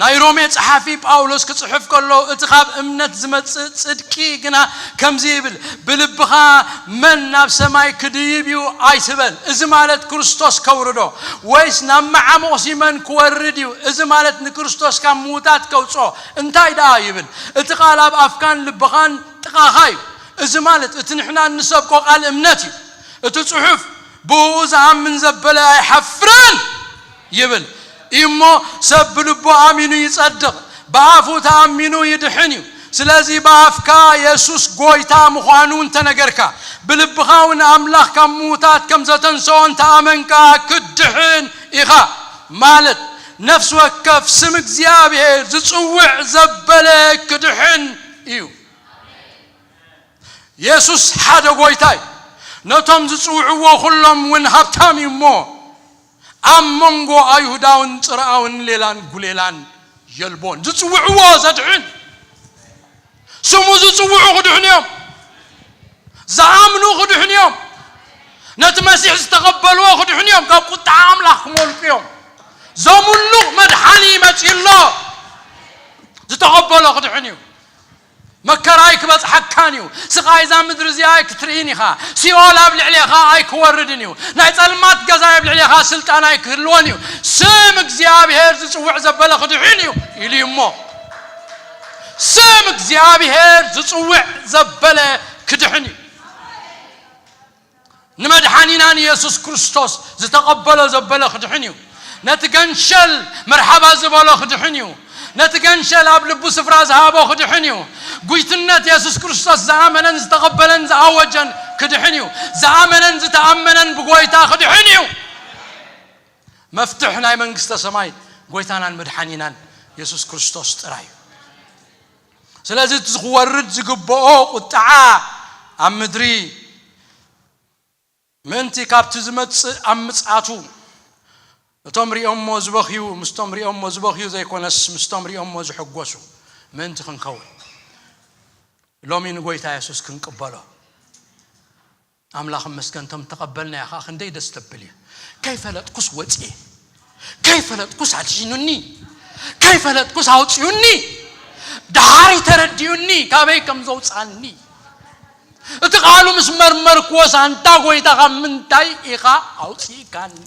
ናይ ሮሜ ጸሓፊ ጳውሎስ ክጽሕፍ ከሎ፣ እቲ ካብ እምነት ዝመጽእ ጽድቂ ግና ከምዚ ይብል፣ "ብልብኻ መን ናብ ሰማይ ክድይብ እዩ ኣይትበል።" እዚ ማለት ክርስቶስ ከውርዶ ወይስ ናብ መዓሙቕ ሲመን ክወርድ እዩ? እዚ ማለት ንክርስቶስ ካብ ምዉታት ከውጽኦ እንታይ ደኣ ይብል? እቲ ቃል ኣብ ኣፍካን ልብኻን ጥቓኻ እዩ። እዚ ማለት እቲ ንሕና እንሰብኮ ቃል እምነት እዩ። እቲ ጽሑፍ፣ "ብኡ ዝኣምን ዘበለ ኣይሓፍርን" ይብል። እሞ ሰብ ብልቡ ኣሚኑ ይጸድቕ፣ ብኣፉ ተኣሚኑ ይድሕን እዩ። ስለዚ ብኣፍካ የሱስ ጎይታ ምዃኑ እንተነገርካ፣ ብልብኻ እውን ኣምላኽ ካብ ምዉታት ከም ዘተንስኦ እንተኣመንካ፣ ክትድሕን ኢኻ። ማለት፣ ነፍሲ ወከፍ ስም እግዚኣብሔር ዝጽውዕ ዘበለ ክድሕን እዩ። የሱስ ሓደ ጎይታ እዩ። ነቶም ዝጽውዕዎ ኩሎም እውን ሃብታም እዩ እሞ፣ ኣብ መንጎ ኣይሁዳውን ጽርኣውን ሌላን ጉሌላን የልቦን። ዝጽውዕዎ ዘድሕን፣ ስሙ ዝጽውዑ ክድሕኑ እዮም። ዝኣምኑ ክድሕኑ እዮም። ነቲ መሲሕ ዝተቐበልዎ ክድሕኑ እዮም። ካብ ቁጥዓ ኣምላኽ ክመልጡ እዮም። ዘምሉቕ መድሓኒ መጺኡ ኣሎ። ዝተቐበሎ ክድሕን እዩ። መከራይ ክበጽሓካን እዩ። ስቓይ እዛ ምድሪ እዚኣ ኣይክትርእይን ኢኻ። ሲኦል ኣብ ልዕሌኻ ኣይክወርድን እዩ። ናይ ጸልማት ገዛ ኣብ ልዕሌኻ ስልጣን ኣይክህልዎን እዩ። ስም እግዚኣብሔር ዝጽውዕ ዘበለ ክድሕን እዩ ኢሉ እዩ እሞ፣ ስም እግዚኣብሔር ዝጽውዕ ዘበለ ክድሕን እዩ። ንመድሓኒና ንየሱስ ክርስቶስ ዝተቐበሎ ዘበለ ክድሕን እዩ። ነቲ ገንሸል መርሓባ ዝበሎ ክድሕን እዩ። ነቲ ገንሸል ኣብ ልቡ ስፍራ ዝሃቦ ክድሕን እዩ። ጉይትነት የሱስ ክርስቶስ ዝኣመነን ዝተቐበለን ዝኣወጀን ክድሕን እዩ። ዝኣመነን ዝተኣመነን ብጎይታ ክድሕን እዩ። መፍትሕ ናይ መንግስተ ሰማይ ጎይታናን መድሓኒናን የሱስ ክርስቶስ ጥራይ እዩ። ስለዚ እቲ ክወርድ ዝግብኦ ቁጥዓ ኣብ ምድሪ ምእንቲ ካብቲ ዝመጽእ ኣብ ምጽኣቱ እቶም ሪኦሞ ዝበኽዩ ምስቶም ሪኦሞ ዝበኽዩ ዘይኮነስ ምስቶም ሪኦሞ ዝሕጎሱ ምእንቲ ክንከውን ሎሚ ንጎይታ የሱስ ክንቅበሎ ኣምላኽ መስገን። እቶም ተቐበልናዮ ኸዓ ክንደይ ደስ ተብል እዩ። ከይፈለጥኩስ ወጽኤ፣ ከይፈለጥኩስ ኣድሒኑኒ፣ ከይፈለጥኩስ ኣውጽኡኒ፣ ደሓር ተረዲኡኒ ካበይ ከም ዘውጻኒ። እቲ ቃሉ ምስ መርመርክዎስ ኣንታ ጎይታ ካብ ምንታይ ኢኻ ኣውጺእካኒ?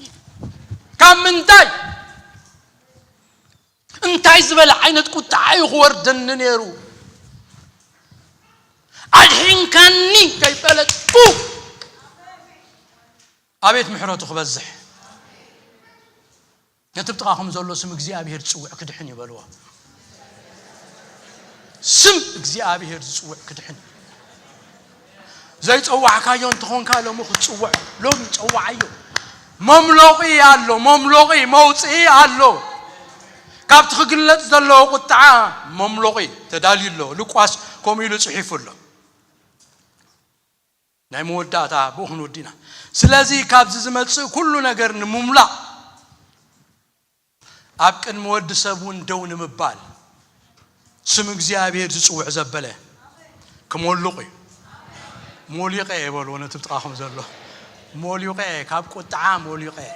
ካብ ምንታይ? እንታይ ዝበለ ዓይነት ቁጥዓ እዩ ክወርደኒ ነይሩ? ኣድሒንካኒ ከይፈለጥኩ። ኣቤት ምሕረቱ ክበዝሕ። ነቲ ብጥቓኹም ዘሎ ስም እግዚኣብሔር ዝጽውዕ ክድሕን እዩ በልዎ። ስም እግዚኣብሔር ዝጽውዕ ክድሕን እዩ። ዘይጸዋዕካዮ እንተኾንካ ሎሚ ክትጽውዖ፣ ሎሚ ጸዋዓዮ። መምሎቒ ኣሎ፣ መምሎቒ መውጽኢ ኣሎ። ካብቲ ክግለጽ ዘለዎ ቁጥዓ መምሎቒ ተዳልዩ ኣሎ። ሉቃስ ከምኡ ኢሉ ጽሒፉ ኣሎ። ናይ መወዳእታ ብኡ ክንወዲ ኢና። ስለዚ ካብዚ ዝመጽእ ኩሉ ነገር ንምምላእ ኣብ ቅድሚ ወዲ ሰብ እውን ደው ንምባል ስም እግዚኣብሔር ዝጽውዕ ዘበለ ክሞልቕ እዩ። ሞሊቐ እየ በልዎ ነቲ ብጥቓኹም ዘሎ። ሞሊቐ እየ፣ ካብ ቁጥዓ ሞሊቐ እየ።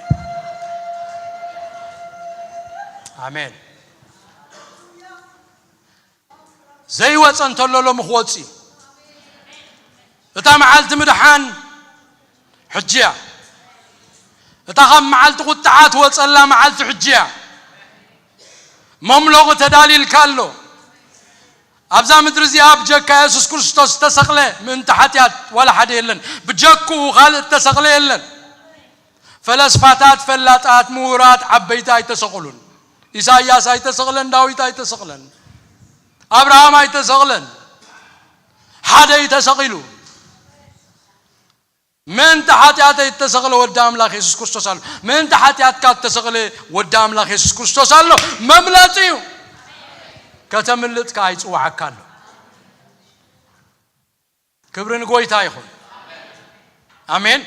ኣሜን። ዘይወጸ እንተሎ ሎሚ ክወጽእ እዩ። እታ መዓልቲ ምድሓን ሕጂ እያ። እታ ካብ መዓልቲ ቁጥዓ ትወጸላ መዓልቲ ሕጂ እያ። መምሎቒ ተዳልዩልካ ኣሎ። ኣብዛ ምድሪ እዚኣ ብጀካ የሱስ ክርስቶስ ዝተሰቕለ ምእንቲ ሓጢኣት ዋላ ሓደ የለን። ብጀክኡ ካልእ እተሰቕለ የለን። ፈለስፋታት፣ ፈላጣት፣ ምሁራት፣ ዓበይቲ ኣይተሰቕሉን። ኢሳይያስ ኣይተሰቕለን፣ ዳዊት ኣይተሰቕለን፣ ኣብርሃም ኣይተሰቕለን። ሓደ እዩ ተሰቒሉ። ምእንቲ ሓጢኣተይ እተሰቕለ ወዲ ኣምላኽ የሱስ ክርስቶስ ኣሎ። ምእንቲ ሓጢኣትካ እተሰቕለ ወዲ ኣምላኽ የሱስ ክርስቶስ ኣሎ። መምለጢ እዩ። ከተምልጥ ከኣ ይጽውዓካ ኣሎ። ክብሪ ንጎይታ ይኹን። ኣሜን።